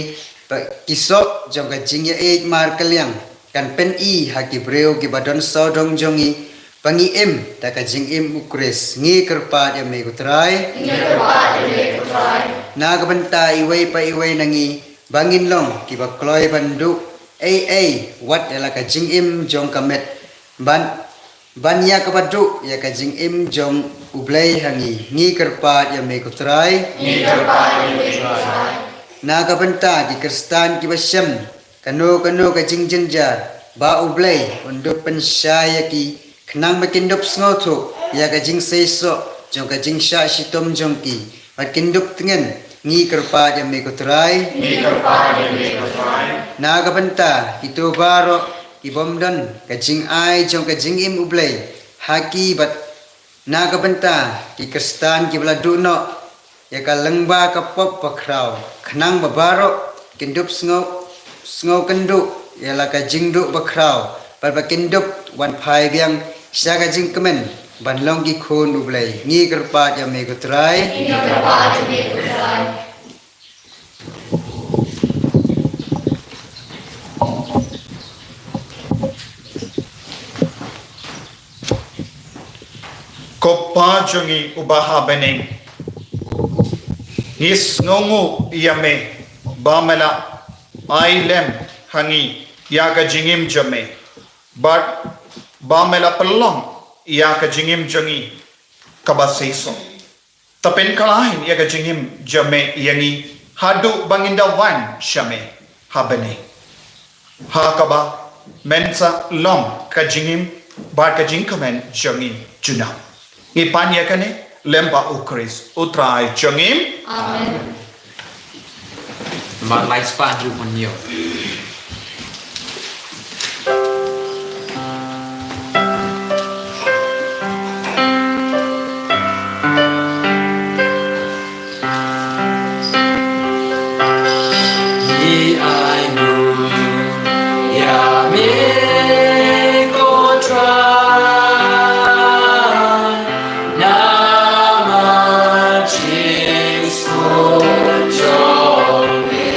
ba ki soh jong ka jingïaieit markylliang kan pyni ha ki briew kiba don sawdong jong ngi ba ngi im da ka jingim U Khrist, ngi kyrpad ïa me ko Trai. Ngi kyrpad ïa me ko Trai. Na ka bynta iwei pa iwei na ngi ba ngin long kiba kloi ban duh ei ei wat ïa la ka jingim jong ka met, ban ban ïa kaba duh ïa ka jingim jong U Blei ha ngi, ngi kyrpad ïa me ko Trai. Ngi kyrpad ïa me ko Trai. Na ka bynta ki Khristan kiba shem kano kano ka jingjynjar, ba U Blei un dup pynshai ïa ki, khnang ba kin dup sngewthuh ïa ka jingseisoh jong ka jingshah shitom jong ki, bad kin dup tngen, ngi kyrpad ïa me ko Trai. Ngi kyrpad ïa me ko Trai. Na ka bynta kito baroh ki bym don ka jingai jong ka jingim U Blei ha ki, bad na ka bynta ki Khristan kiba la duh noh ïa ka lyngba ka pop bakhraw, khnang ba baroh kin dup sngew, sngew kynduh ïa la ka jingduh bakhraw, bad ba kin dup wan phai biang sha ka jingkmen ban long ki khun U Blei, ngi kyrpad ïa me ko Trai. Ngi kyrpad ïa me ko Trai. Ko Pa jong ngi uba ha bneng, ngi sngewnguh ïa me ba me la ai lem ha ngi ïa ka jingim jong me, bad ba me la pynlong ïa ka jingim jong ngi kaba seisoh. Te pynkhlaiñ ïa ka jingim jong me ïa ngi haduh ba ngin da wan sha me ha bneng, ha kaba men sa long ka jingim bad ka jingkmen jong ngi junom. Ngi pan ïa kane lem bad U Khrist U Trai jong ngi. Amen. Namar lai spah hynriew phew hynñiew. Ngi ai nguh ïa me ko Trai, namar jingsngewbha jong me.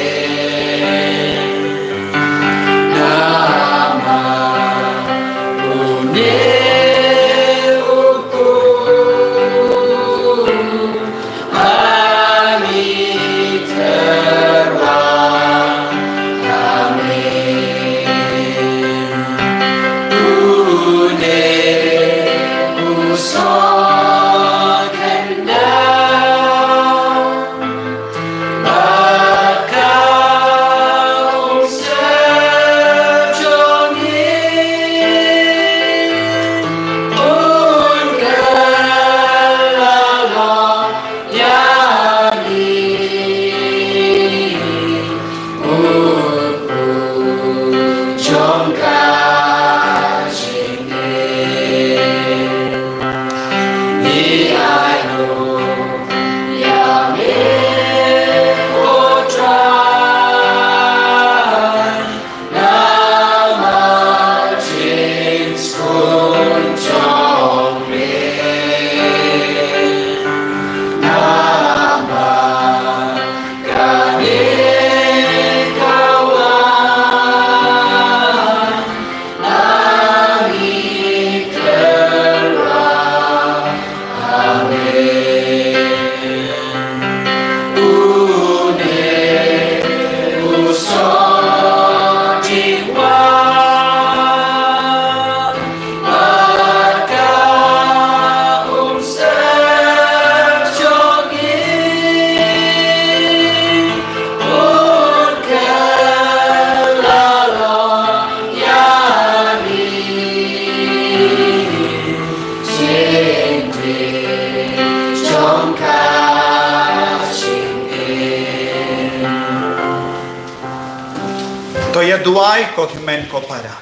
Duwai, ko hynmen ko para,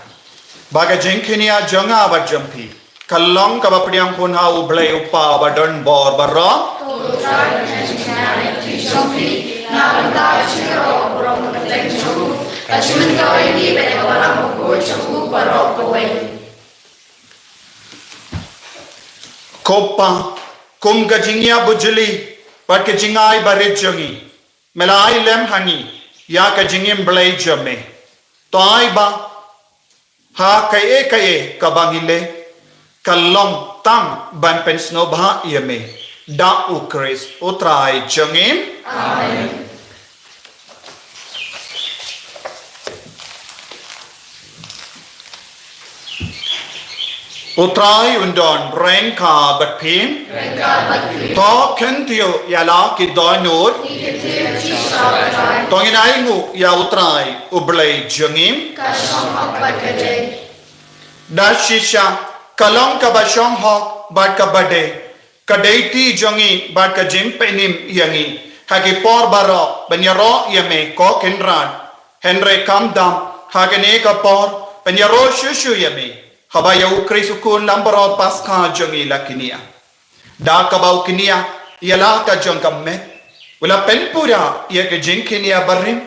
ba ka jingkñia jong nga bad jong phi ka long kaba pdiang khun ha U Blei U Kpa ba don bor baroh. Ko Pa, kum ka jingïabujli bad ka jingai barit jong ngi, me la ai lem ha ngi ïa ka jingim Blei jong me. To ai ba ha kaei kaei kaba ngi leh, ka long tang ban pynsngewbha ïa me, da U Khrist U Trai jong ngi. Amen. U Trai un don ryngkat bad phi. To kyntiew ïa la ki dohnud. To ngin ai nguh ïa U Trai U Blei jong ngi. Da shisha ka long kaba shong hok bad kaba dei, ka dei ti jong ngi bad ka jingpynim ïa ngi ha ki por baroh ban ïaroh ïa me, ko Kynrad. Hynrei kam dam ha kane ka por ban ïaroh shuh shuh ïa me, haba ïa U Khrist U Khun Langbrot Paskha jong ngi la kñia. Da kaba u kñia ïa la ka jong ka met, u la pynpura ïa ka jingkñia barim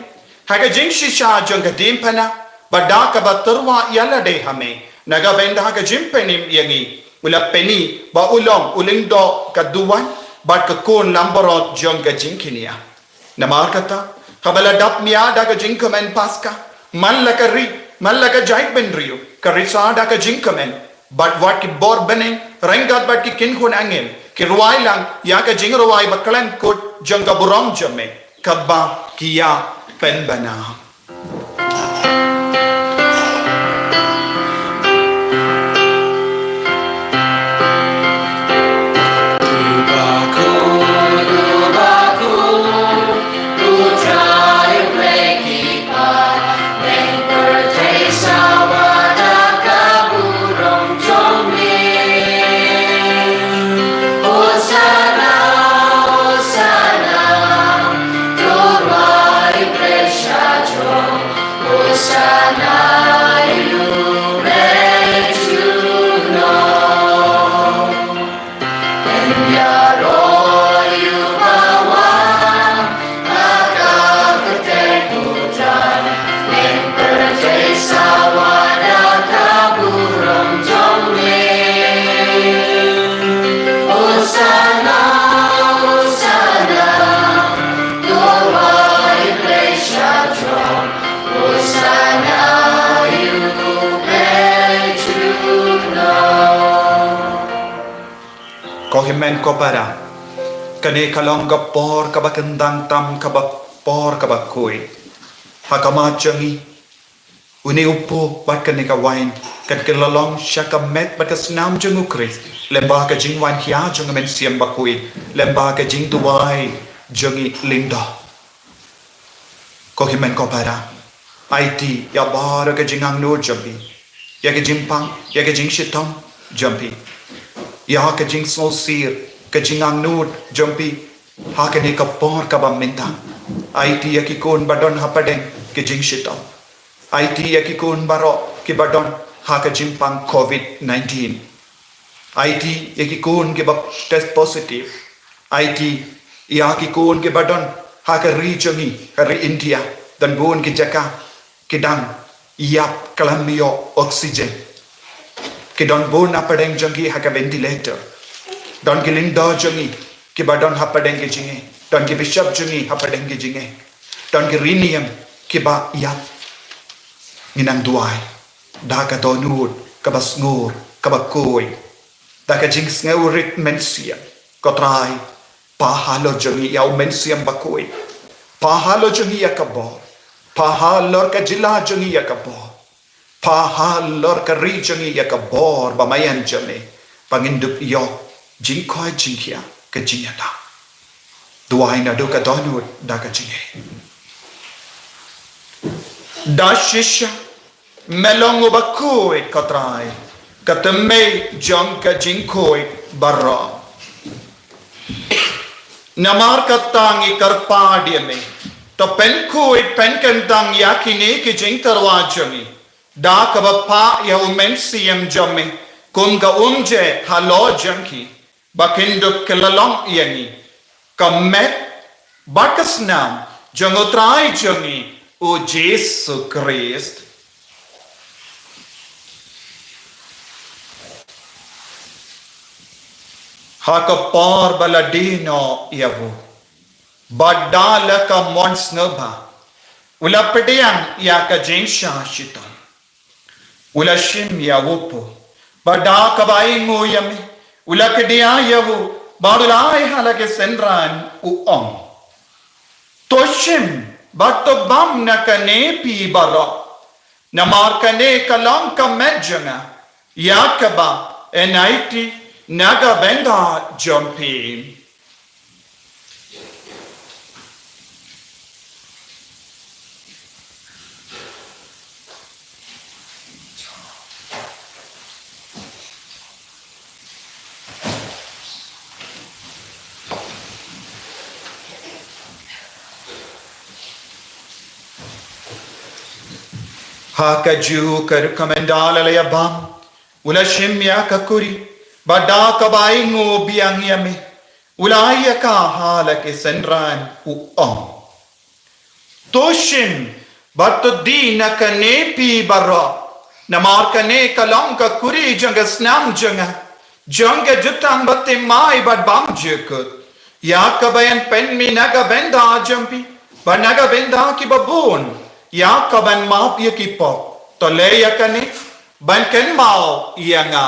ha ka jingshisha jong ka diengphna, bad da kaba tyrwa ïa lade ha me, na ka bynta ka jingpynim ïa ngi, u la pyni ba u long u lyngdoh ka duwan bad ka khun langbrot jong ka jingkñia. Namar kata, haba la dap mia da ka jingkmen Paskha, man la ka ri, man la ka jaitbynriew, ka risa da ka jingkmen, bad wat ki bor bneng ryngkat bad ki kynhun angel, ki rwai lang ïa ka jingrwai ba khlem kut jong ka burom jong me, kaba ki ïa pynbna. Ko hynmen ko para, kane ka long ka por kaba kyndang tam, kaba por kaba khuid. Ha khmat jong ngi, une u pho bad kane ka wain, kan ki la long sha ka met bad ka snam jong U Khrist, lyngba ka jingwan khia jong ka Mynsiem Bakhuid, lyngba ka jingduwai jong ngi lyngdoh. Ko hynmen ko para, aiti ïa baroh ka jingangnud jong phi, ïa ka jingpang, ïa ka jingshitom jong phi, ïa ka jingsngewsih, ka jingangnud jong phi ha kane ka por kaba mynta. Aiti ïa ki khun ba don hapdeng ka jingshitom. Aiti ïa ki khun baroh kiba don ha ka jingpang covid nineteen. Aiti ïa ki khun kiba test positive. Aiti ïa ki khun kiba don ha ka ri jong ngi, ka ri India, don bun ki jaka ki dang ïap khlem ïoh oxygen. Ki don bun hapdeng jong ngi ha ka ventilator. Don ki lyngdoh jong ngi kiba don hapdeng ki jingeh. Don ki bishop jong ngi hapdeng ki jingeh. Don ki riewniam kiba ïap. Ngi nang duwai da ka dohnud kaba sngur, kaba khuid, da ka jingsngewrit mynsiem. Ko Trai, pha halor jong ngi ïa u Mynsiem Bakhuid. Pha halor jong ngi ïa ka bor. Pha halor ka jylla jong ngi ïa ka bor. Pha halor ka ri jong ngi ïa ka bor ba maïan jong me, ba ngin dup ïoh jingkoit jingkhiah, ka jingïada. Duwai naduh ka dohnud da ka jingeh. Da shisha me long uba khuid, ko Trai, ka thymmei jong ka jingkhuid baroh. Namar kata ngi kyrpad ïa me, To pynkhuid pynkyntang ïa kine ki jingtyrwa jong ngi da kaba phah ïa u Mynsiem jong me kum ka umjai halor jong ki, ba kin dup kylla long ïa ngi ka met bad ka snam jong u Trai jong ngi u Jisu Khrist. Ha ka por ba la die noh ïa u, bad da la ka mon sngewbha, u la pdiang ïa ka jingshah shitom. U la shim ïa u pu, bad da kaba ainguh ïa me, u la kdiah ïa u, bad u la ai ha la ki synran u ong: To shim bad to bam na kane phi baroh, namar kane ka long ka met jong nga, ïa kaba yn aiti na ka bynta jong phi. Ha kajuh ka rukom ynda la ïa bam, u la shim ïa ka kuri, bad da kaba ainguh biang ïa me, u la ai ïa ka ha la ki synran u ong: To shim bad to die na kane phi baroh, namar kane ka long ka kuri jong ka snam jong nga, jong ka jutang bathymmai bad bymjukut, ïa kaba yn pynmih na ka bynta jong phi bad na ka bynta kiba bun, ïa kaban map ïa ki pop. To leh ïa kane ban kynmaw ïa nga.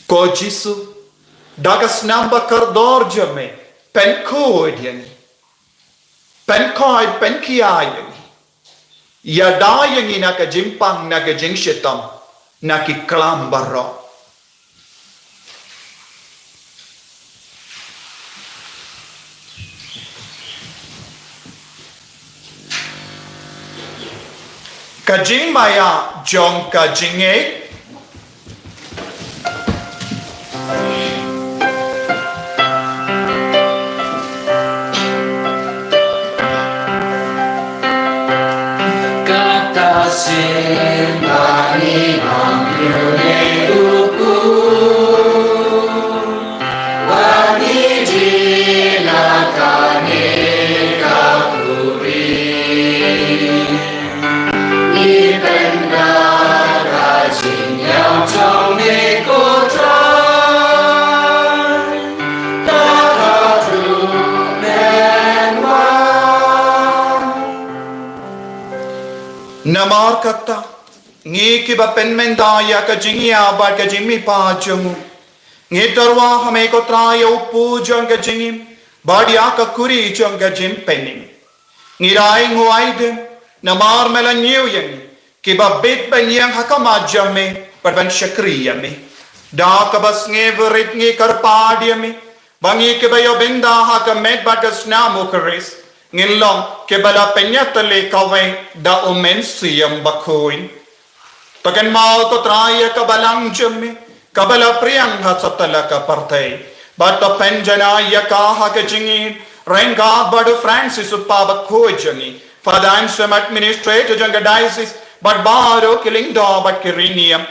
Ko Jisu, da ka snam ba kordor jong me, pynkhuid ïa ngi, pynkhuid, pynkhia ïa ngi. Ïada ïa ngi na ka jingpang, na ka jingshitom, na ki klam baroh. Ka jingmaïa jong ka jingngeit. Kata sien ba ngi bam ïa u Kpu, ba ngi die na kane ka kuri. Ngi pynda ka jingïaid jong me ko Trai, ka haduh mynwan. Namar kata, ngi kiba pynmynta ïa ka jingïa bad ka jingmihpat jong u, ngi tyrwa ha me ko Trai ïa u kpu jong ka jingim bad ïa ka kuri jong ka jingpynim. Ngi la ainguh aidem, namar me la ñiew ïa ngi kiba bit ban ïeng ha khmat jong me bad ban shakri ïa me. Da kaba sngewrit ngi kyrpad ïa me ba ngi kiba ïoh bynta ha ka met bad ka snam u Khrist, ngin long kiba la pynïatylli kawei da u Mynsiem Bakhuid. To kynmaw ko Trai ïa ka balang jong me kaba la pdiang ha satlak ka pyrthei, bad to pynjanai ïa ka ha ka jingim ryngkat bad u Francis u kpa bakhuid jong ngi, Father Anselm administrator jong ka diocese, bad baroh ki lyngdoh bad ki riewniam.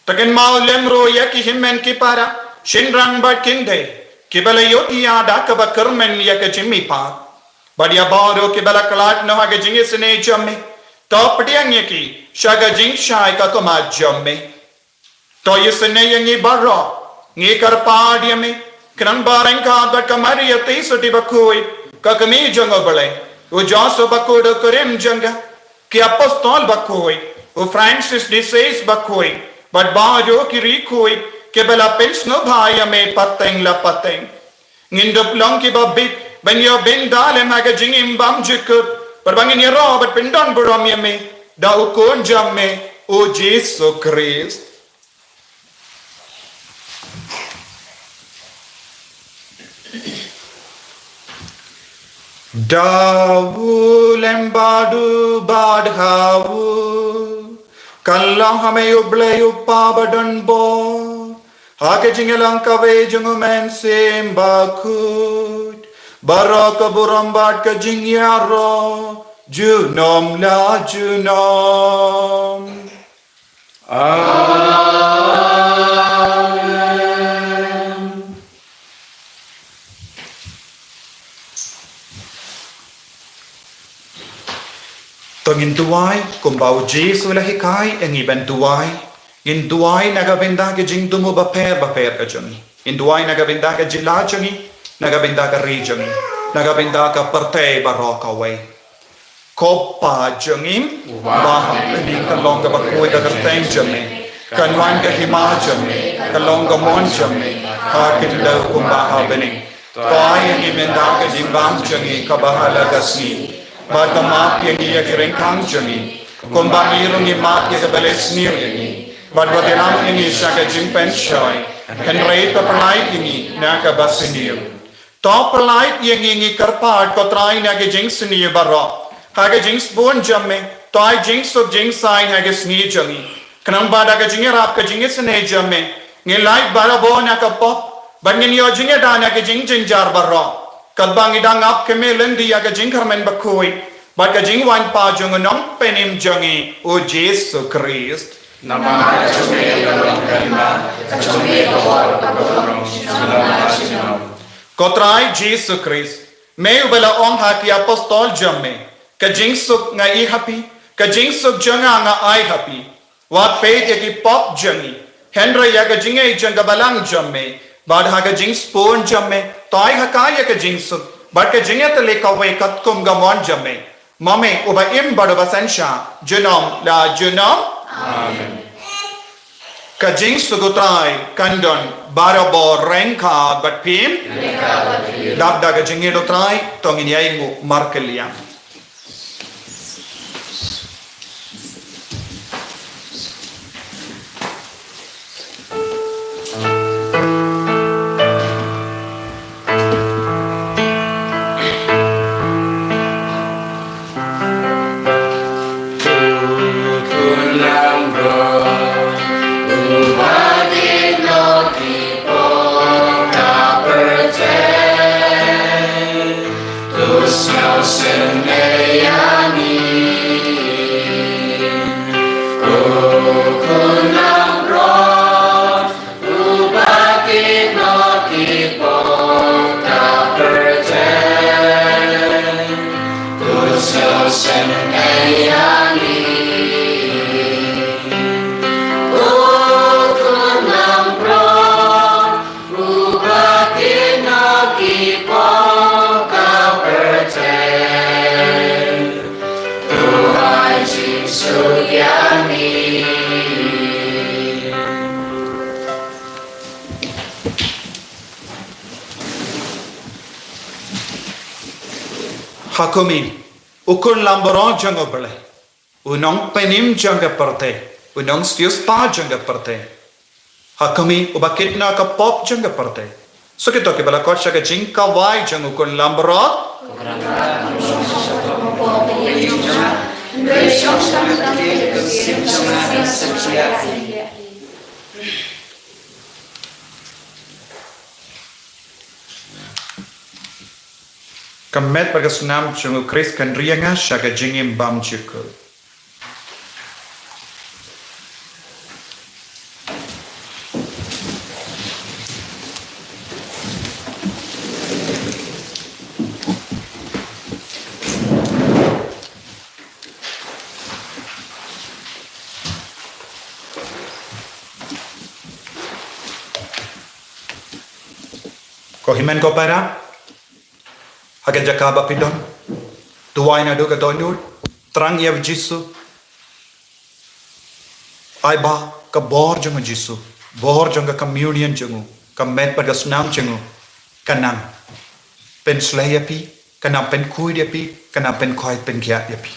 To kynmaw lem ruh ïa ki hynmen ki para, shynrang bad ki khyndai kiba la ïohthiah da kaba kyrmen ïa ka jingmihpat, bad ïa baroh kiba la khlad noh ha ka jingisynei jong me, to pdiang ïa ki sha ka jingshai ka khmat jong me. To isynei ïa ngi baroh, ngi kyrpad ïa me, khnang ba ryngkat bad ka Maria Theisotti bakhuid, ka kmie jong u Blei, u Joseph bakhuid u kurim jong ka, ki apostol bakhuid, u Francis de Sales bakhuid, bad baroh ki riewkhuid kiba la pynsngewbha ïa me pateng la pateng, ngin dup long kiba bit ban ïoh bynta lem ha ka jingim bymjukut, bad ba ngin ïaroh bad pyndonburom ïa me da u Khun jong me, u Jisu Khrist. Da u lem bad u bad ha u, kan long ha me U Blei U Kpa badonbor, ha ka jingïalang kawei jong U Mynsiem Bakhuid, baroh ka burom bad ka jingïaroh junom la junom. Amen. To ngin duwai kumba u Jisu u la hikai ïa ngi ban duwai. Ngin duwai na ka bynta ki jingthmu bapher bapher ka jong ngi. Ngin duwai na ka bynta ka jylla jong ngi, na ka bynta ka ri jong ngi, na ka bynta ka pyrthei baroh kawei. Ko Pa jong ngi uba ha bneng, ka long kaba khuid ka kyrteng jong me, kan wan ka hima jong me, ka long ka mon jong me ha khyndew kumba ha bneng. To ai ïa ngi mynta ka jingbam jong ngi kaba ha la ka sngi, bad to map ïa ngi ïa ki ryngkang jong ngi, kumba ngi ruh ngi map ïa kiba leh sniew ïa ngi, bad wat ïalam ïa ngi sha ka jingpynshoi, hynrei to pyllait ïa ngi na kaba sniew. To pyllait ïa ngi, ngi kyrpad, ko Trai, na ki jingsniew baroh, ha ka jingsbun jong me to ai jingsuk jingsaiñ ha ka sngi jong ngi, khnang ba da ka jingïarap ka jingisynei jong me ngin lait barabor na ka pop, bad ngin ïoh jingïada na ki jingjynjar baroh, katba ngi dang ap kmie lynti ïa ka jingkyrmen bakhuid bad ka jingwan pat jong u Nongpynim jong ngi, u Jisu Khrist. Namar ka jong me ka long ka hima, ka jong me ka bor, ka bor, junom la junom. Ko Trai Jisu Khrist, me uba la ong ha ki apostol jong me, ka jingsuk nga ai ha phi, ka jingsuk jong nga nga ai ha phi. Wat peit ïa ki pop jong ngi, hynrei ïa ka jingngeit jong ka balang jong me, bad ha ka jingsbun jong me to ai ha ka ïa ka jingsuk bad ka jingïatylli kawei katkum ka mon jong me, ma me uba im bad uba synshar junom la junom. Amen. Ka jingsuk u Trai kan don barabor ryngkat bad phi. Dap da ka jingngeit u Trai to ngin ïai nguh markylliang. Ha kumne, u khun lambaroh jong U Blei, u nongpynim jong ka pyrthei, u nongsiewspah jong ka pyrthei, ha kumne uba kit noh ka pop jong ka pyrthei. Sa kito kiba la khot sha ka jingkawei jong u khun lambaroh. Ka met bad ka snam jong U Khrist kan ri ïa nga sha ka jingim bymjukut. Ko hynmen ko para, ha ka jaka ba phi don, duwai naduh ka dohnud, thrang ïa u Jisu. Ai ba ka bor jong u Jisu, bor jong ka communion jong u, ka met bad ka snam jong u, kan nang pynshlei ïa phi, kan nang pynkhuid ïa phi, kan nang pynkhuid pynkhiah ïa phi.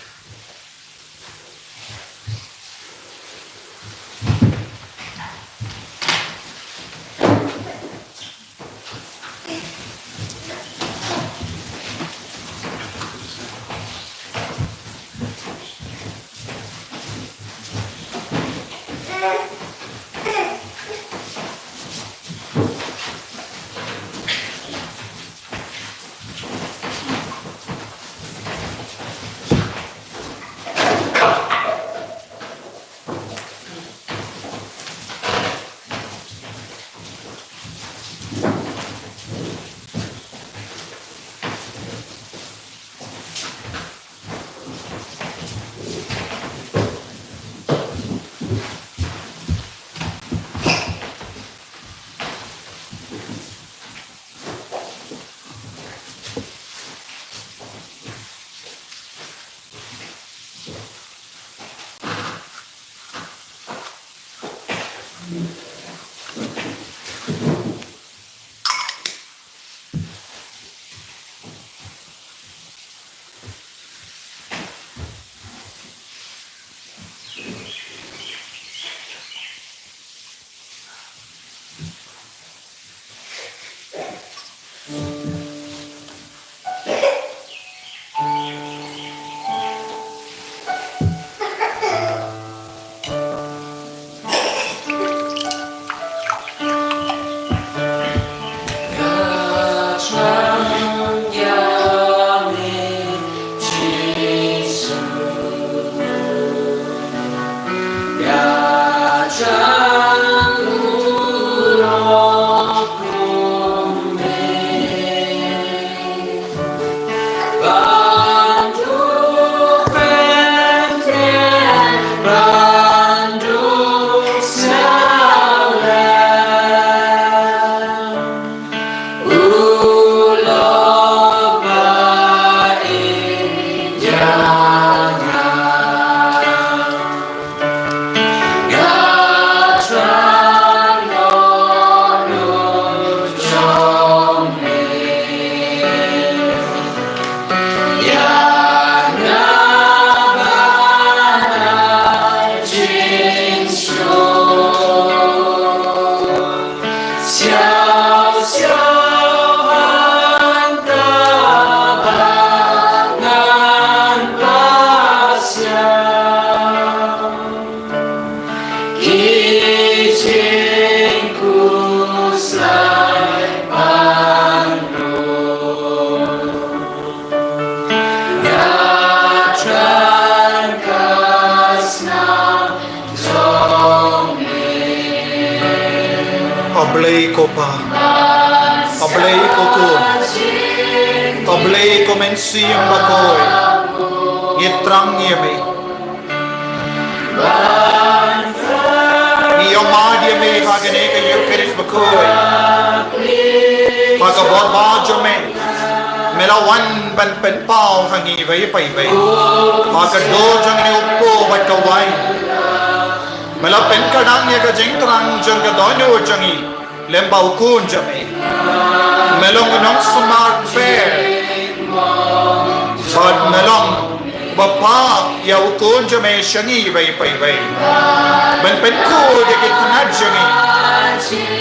A Blei ko Pa, a Blei ko Khun, a Blei ko Mynsiem Bakhuid, ngi thrang ïa me. Ngi ïohmad ïa me ha kane ka Ïukharist bakhuid, ha ka bor ba jong me. Me la wan ban pynpaw ha ngi iwei pa iwei ha ka dur jong une u kpu bad ka waiñ. Me la pynkhlaiñ ïa ka jingthrang jong ka dohnud jong ngi lem bad u Khun jong me. Me long u nongsumar pher bad me long ba pap ïa u Khun jong me sha ngi iwei pa iwei. Men pynkhuid ïa ki tnat jong ngi,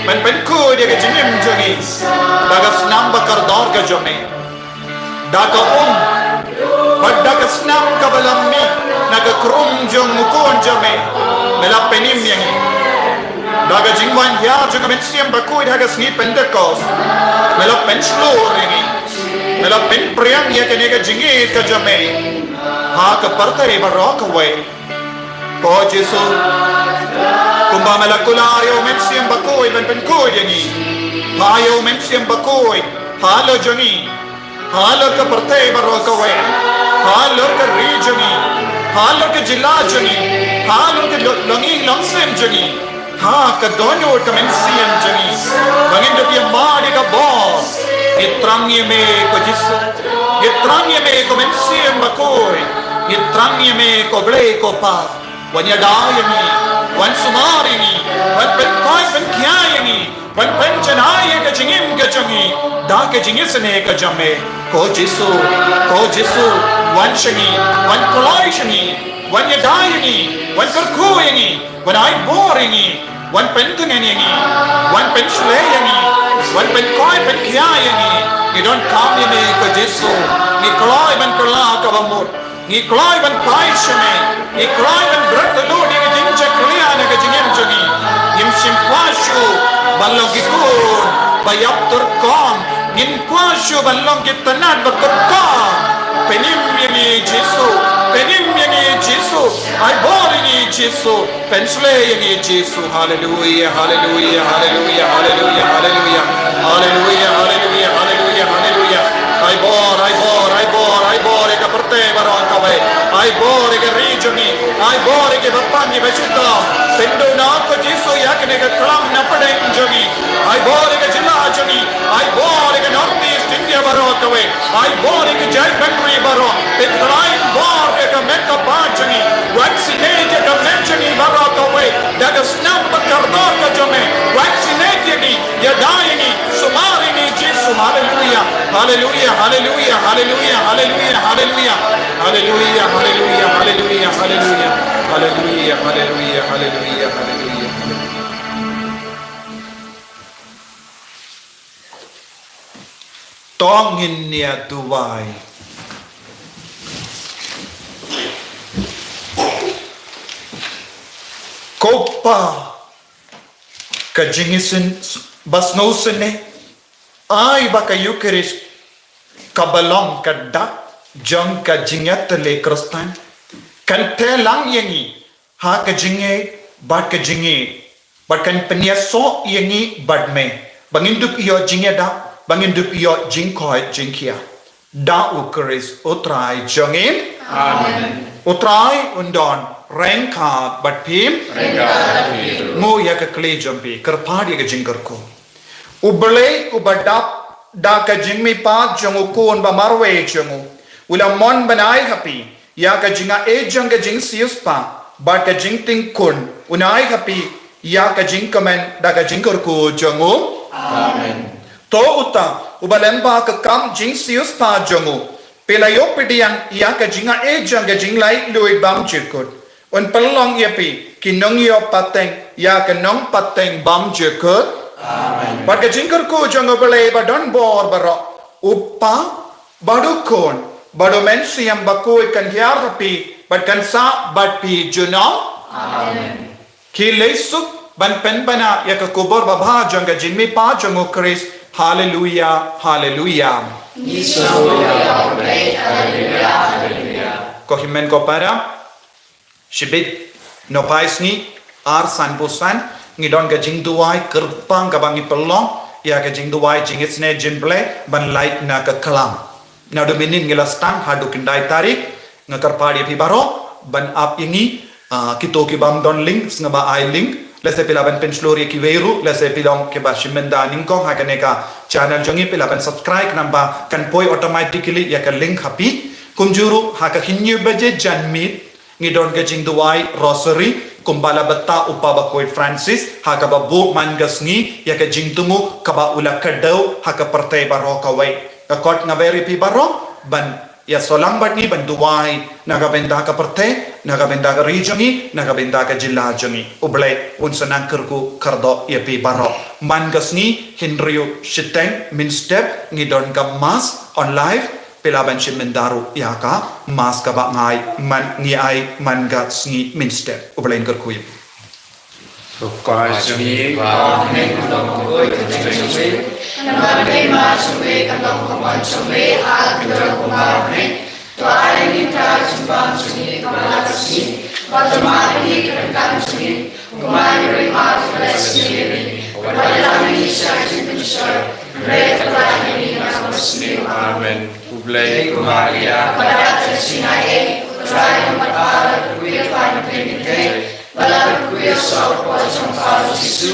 men pynkhuid ïa ka jingim jong ngi da ka snam ba kordor ka jong me, da ka um bad da ka snam kaba la mih na ka khrum jong u Khun jong me. Me la pynim ïa ngi da ka jingwan hiar jong ka Mynsiem Bakhuid ha ka sngi Pentekost. Me la pynshlur ïa ngi, me la pynpriang ïa kane ka jingïeit ka jong me ha ka pyrthei baroh kawei. Ko Jisu, kumba me la kular ïa u Mynsiem Bakhuid ban pynkhuid ïa ngi, phah ïa u Mynsiem Bakhuid halor jong ngi, halor ka pyrthei baroh kawei, halor ka ri jong ngi, halor ka jylla jong ngi, halor ka lo-, longïing longsem jong ngi, ha ka dohnud ka mynsiem jong ngi, ba ngin dup ïa mad ïa ka bor. Ngi thrang ïa me ko Jisu, ngi thrang ïa me ko Mynsiem Bakhuid, ngi thrang ïa me ko Blei ko Pa. Wan ïada ïa ngi, wan sumar ïa ngi, wan pynkoit pynkhia ïa ngi, wan pynjanai ïa ka jingim ka jong ngi da ka jingisynei ka jong me. Ko Jisu, ko Jisu, wan sha ngi, wan kloi sha ngi, wan ïada ïa ngi, wan kyrkhu ïa ngi, wan ai bor ïa ngi, wan pyntngen ïa ngi, wan pynshlei ïa ngi, wan pynkoit pynkhia ïa ngi. Ngi donkam ïa me ko Jisu, ngi kloi ban kylla kaba mut. Ngi kloi ban phai sha me. Ngi kloi ban bret lut ïa ka jingjakhlia na ka jingim jong ngi. Ngim shym kwah shuh ban long ki khun ba ïap tyrkhong. Ngim kwah shuh ban long ki tnat ba tyrkhong. Pynim ïa ngi Jisu. Pynim ïa ngi Jisu. Ai bor ïa ngi Jisu. Pynshlei ïa ngi Jisu. Haleluia, haleluia, haleluia, haleluia, haleluia. Haleluia, haleluia, haleluia, haleluia. Ai bor, ai bor, ai bor, ai bor ïa ka pyrthei baroh kawei. Ai bor ïa ka ri jong ngi. Ai bor ïa ki bapang ki bashitom. Pynduna ko Jisu ïa kane ka klam na pdeng jong ngi. Ai bor ïa ka jylla jong ngi. Ai bor ïa ka North East India baroh kawei. Ai bor ïa ka jaitbynriew baroh. Pynkylla bor ïa ka met ka ba jong ngi. Wan sngewthuh ïa ka met jong ngi baroh kawei da ka snam ba kordor Haleluya, haleluya, haleluya, haleluya, haleluya. Haleluya, haleluya, haleluya, haleluya. Haleluya, haleluya, haleluya, haleluya. To ngin ïa duwai. Ko Pa, ka jingisynei ba sngewsynei, ai ba ka Eukharist kaba long ka dak jong ka jingïatylli Khristan kan teh lang ïa ngi ha ka jingngeit bad ka jingïeit, bad kan pynïasoh ïa ngi bad me ba ngin dup ïoh jingïada, ba ngin dup ïoh jingkoit jingkhiah. Da U Khrist U Trai jong ngi. Amen. U Trai un don ryngkat bad phi. Ryngkat bad phi. Nguh ïa ka kli jong phi, kyrpad ïa ka jingkyrkhu. U Blei uba dap da ka jingmihpat jong U Khun ba marwei jong u, u la mon ban ai ha phi ïa ka jingai jong ka jingsiewspah bad ka jingtingkun, un ai ha phi ïa ka jingkmen da ka jingkyrkhu jong u. Amen. To uta uba lyngba ka kam jingsiewspah jong u phi la ïoh pdiang ïa ka jingai jong ka jinglaitluid bymjukut, un pynlong ïa phi ki nongïoh pateng ïa ka nongpateng bymjukut. Amen. Bad ka jingkyrkhu jong U Blei ba don bor baroh, U Pa bad U Khun bad U Mynsiem Bakhuid kan hiar ha phi bad kan sah bad phi junom. Amen. Ki leit suk ban pynbna ïa ka khubor babha jong ka jingmihpat jong U Khrist. Haleluya, haleluya. Ngi sngewbha ïa U Blei, haleluya, haleluya. Ko hynmen ko para, shibit nohphai sngi ar sanphew san ngi don ka jingduwai kyrpang kaba ngi pynlong ïa ka jingduwai jingisynei jong U Blei ban lait na ka khlam. Naduh mynnin ngi la sdang haduh khyndai tarik, nga kyrpad ïa phi baroh ban ap ïa ngi, ah, kito ki bym don link, sngewbha ai link. Lehse phi lah ban pynshlur ïa kiwei ruh, lehse phi long kiba shim bynta nyngkong ha kane ka channel jong ngi, phi lah ban subscribe, namar ba kan poi automatically ïa ka link ha phi. Kumjuh ruh ha ka hynñiew baje janmiet ngi don ka jingduwai rosary kumba la bthah u Papa Bakhuid Francis ha kaba buh man ka sngi ïa ka jingthmu kaba u la kdew ha ka pyrthei baroh kawei. Ka kot nga wer ïa phi baroh ban ïasolang bad ngi ban duwai na ka bynta ka pyrthei, na ka bynta ka ri jong ngi, na ka bynta ka jylla jong ngi. U Blei un sa nang kyrkhu kyrdoh ïa phi baroh. Man ka sngi hynriew shiteng mynstep ngi don ka mass on live. Phi lah ban shim bynta ruh ïa ka mass kaba ngi ai man, ngi ai man ka sngi mynstep. U Blei un kyrkhu ïa phi. Ka Kpa jong ngi ba ha bneng, ka long ka buit ka jong ngi. Ka nam ka dei ma jong ngi, ka long ka mon jong ngi ha ka kynja kumba ha bneng. To ai ïa ngi mynta ka jingbam jong ngi kaba la ka sngi. Bad to map ïa ngi ki ryngkat jong ngi, kumba ngi ruh ngi map ïa ki ba leh sniew ïa ngi. Wat ïalam ïa ngi sha ka jingpynshoi, hynrei to ïaid ïa ngi na ka basniew. Amen. U Blei u Maria, ka dap ka jingaiei, U Trai u don bad pha, la kyrkhu ïa pha na pdeng kynthei, bad la kyrkhu ïa u saw hapoh jong pha u Jisu.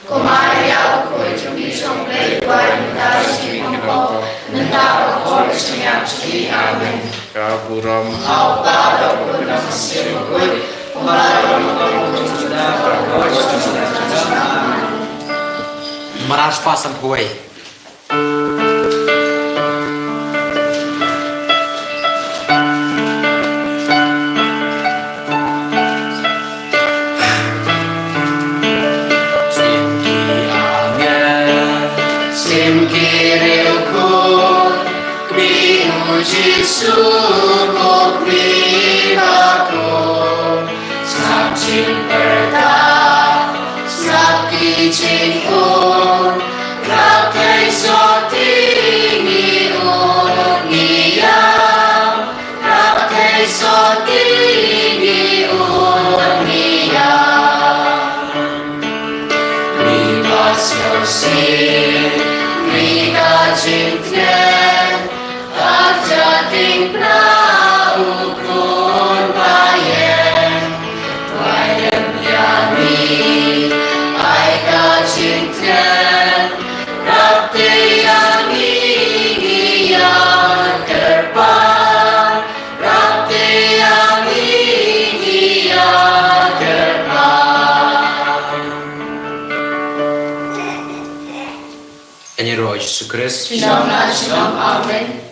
Ko Maria, u khuid jong ngi jong U Blei, duwai ïa ngi mynta ka sngi bad mynta ka hor ka jingïap jong ngi. Amen. Ka burom ha U Kpa, bad U Khun bad U Mynsiem Bakhuid, kumba la long, kumba la long, kumba la long. Amen. Mrad spah sanphew wei. Sim ki angel, sim ki riewkhuid, kmie u Jisu ko kmie bakhuid. Sngap jingpyrta, sngap ki jingud, rap thei sotti ngi ud ngi ïam, rap thei sotti ngi ud ngi ïam. Ngi ba sngewsih, ngi ka jingtngen, Ka jingpynah u Khun ba ïeng, ba ïeng ïa ngi, ai ka jingtngen, rap te ïa ngi ngi ïa kyrpad, rap te ïa ngi ngi ïa kyrpad. Ani ro Jisu Khrist. Shalom, shalom. Amen.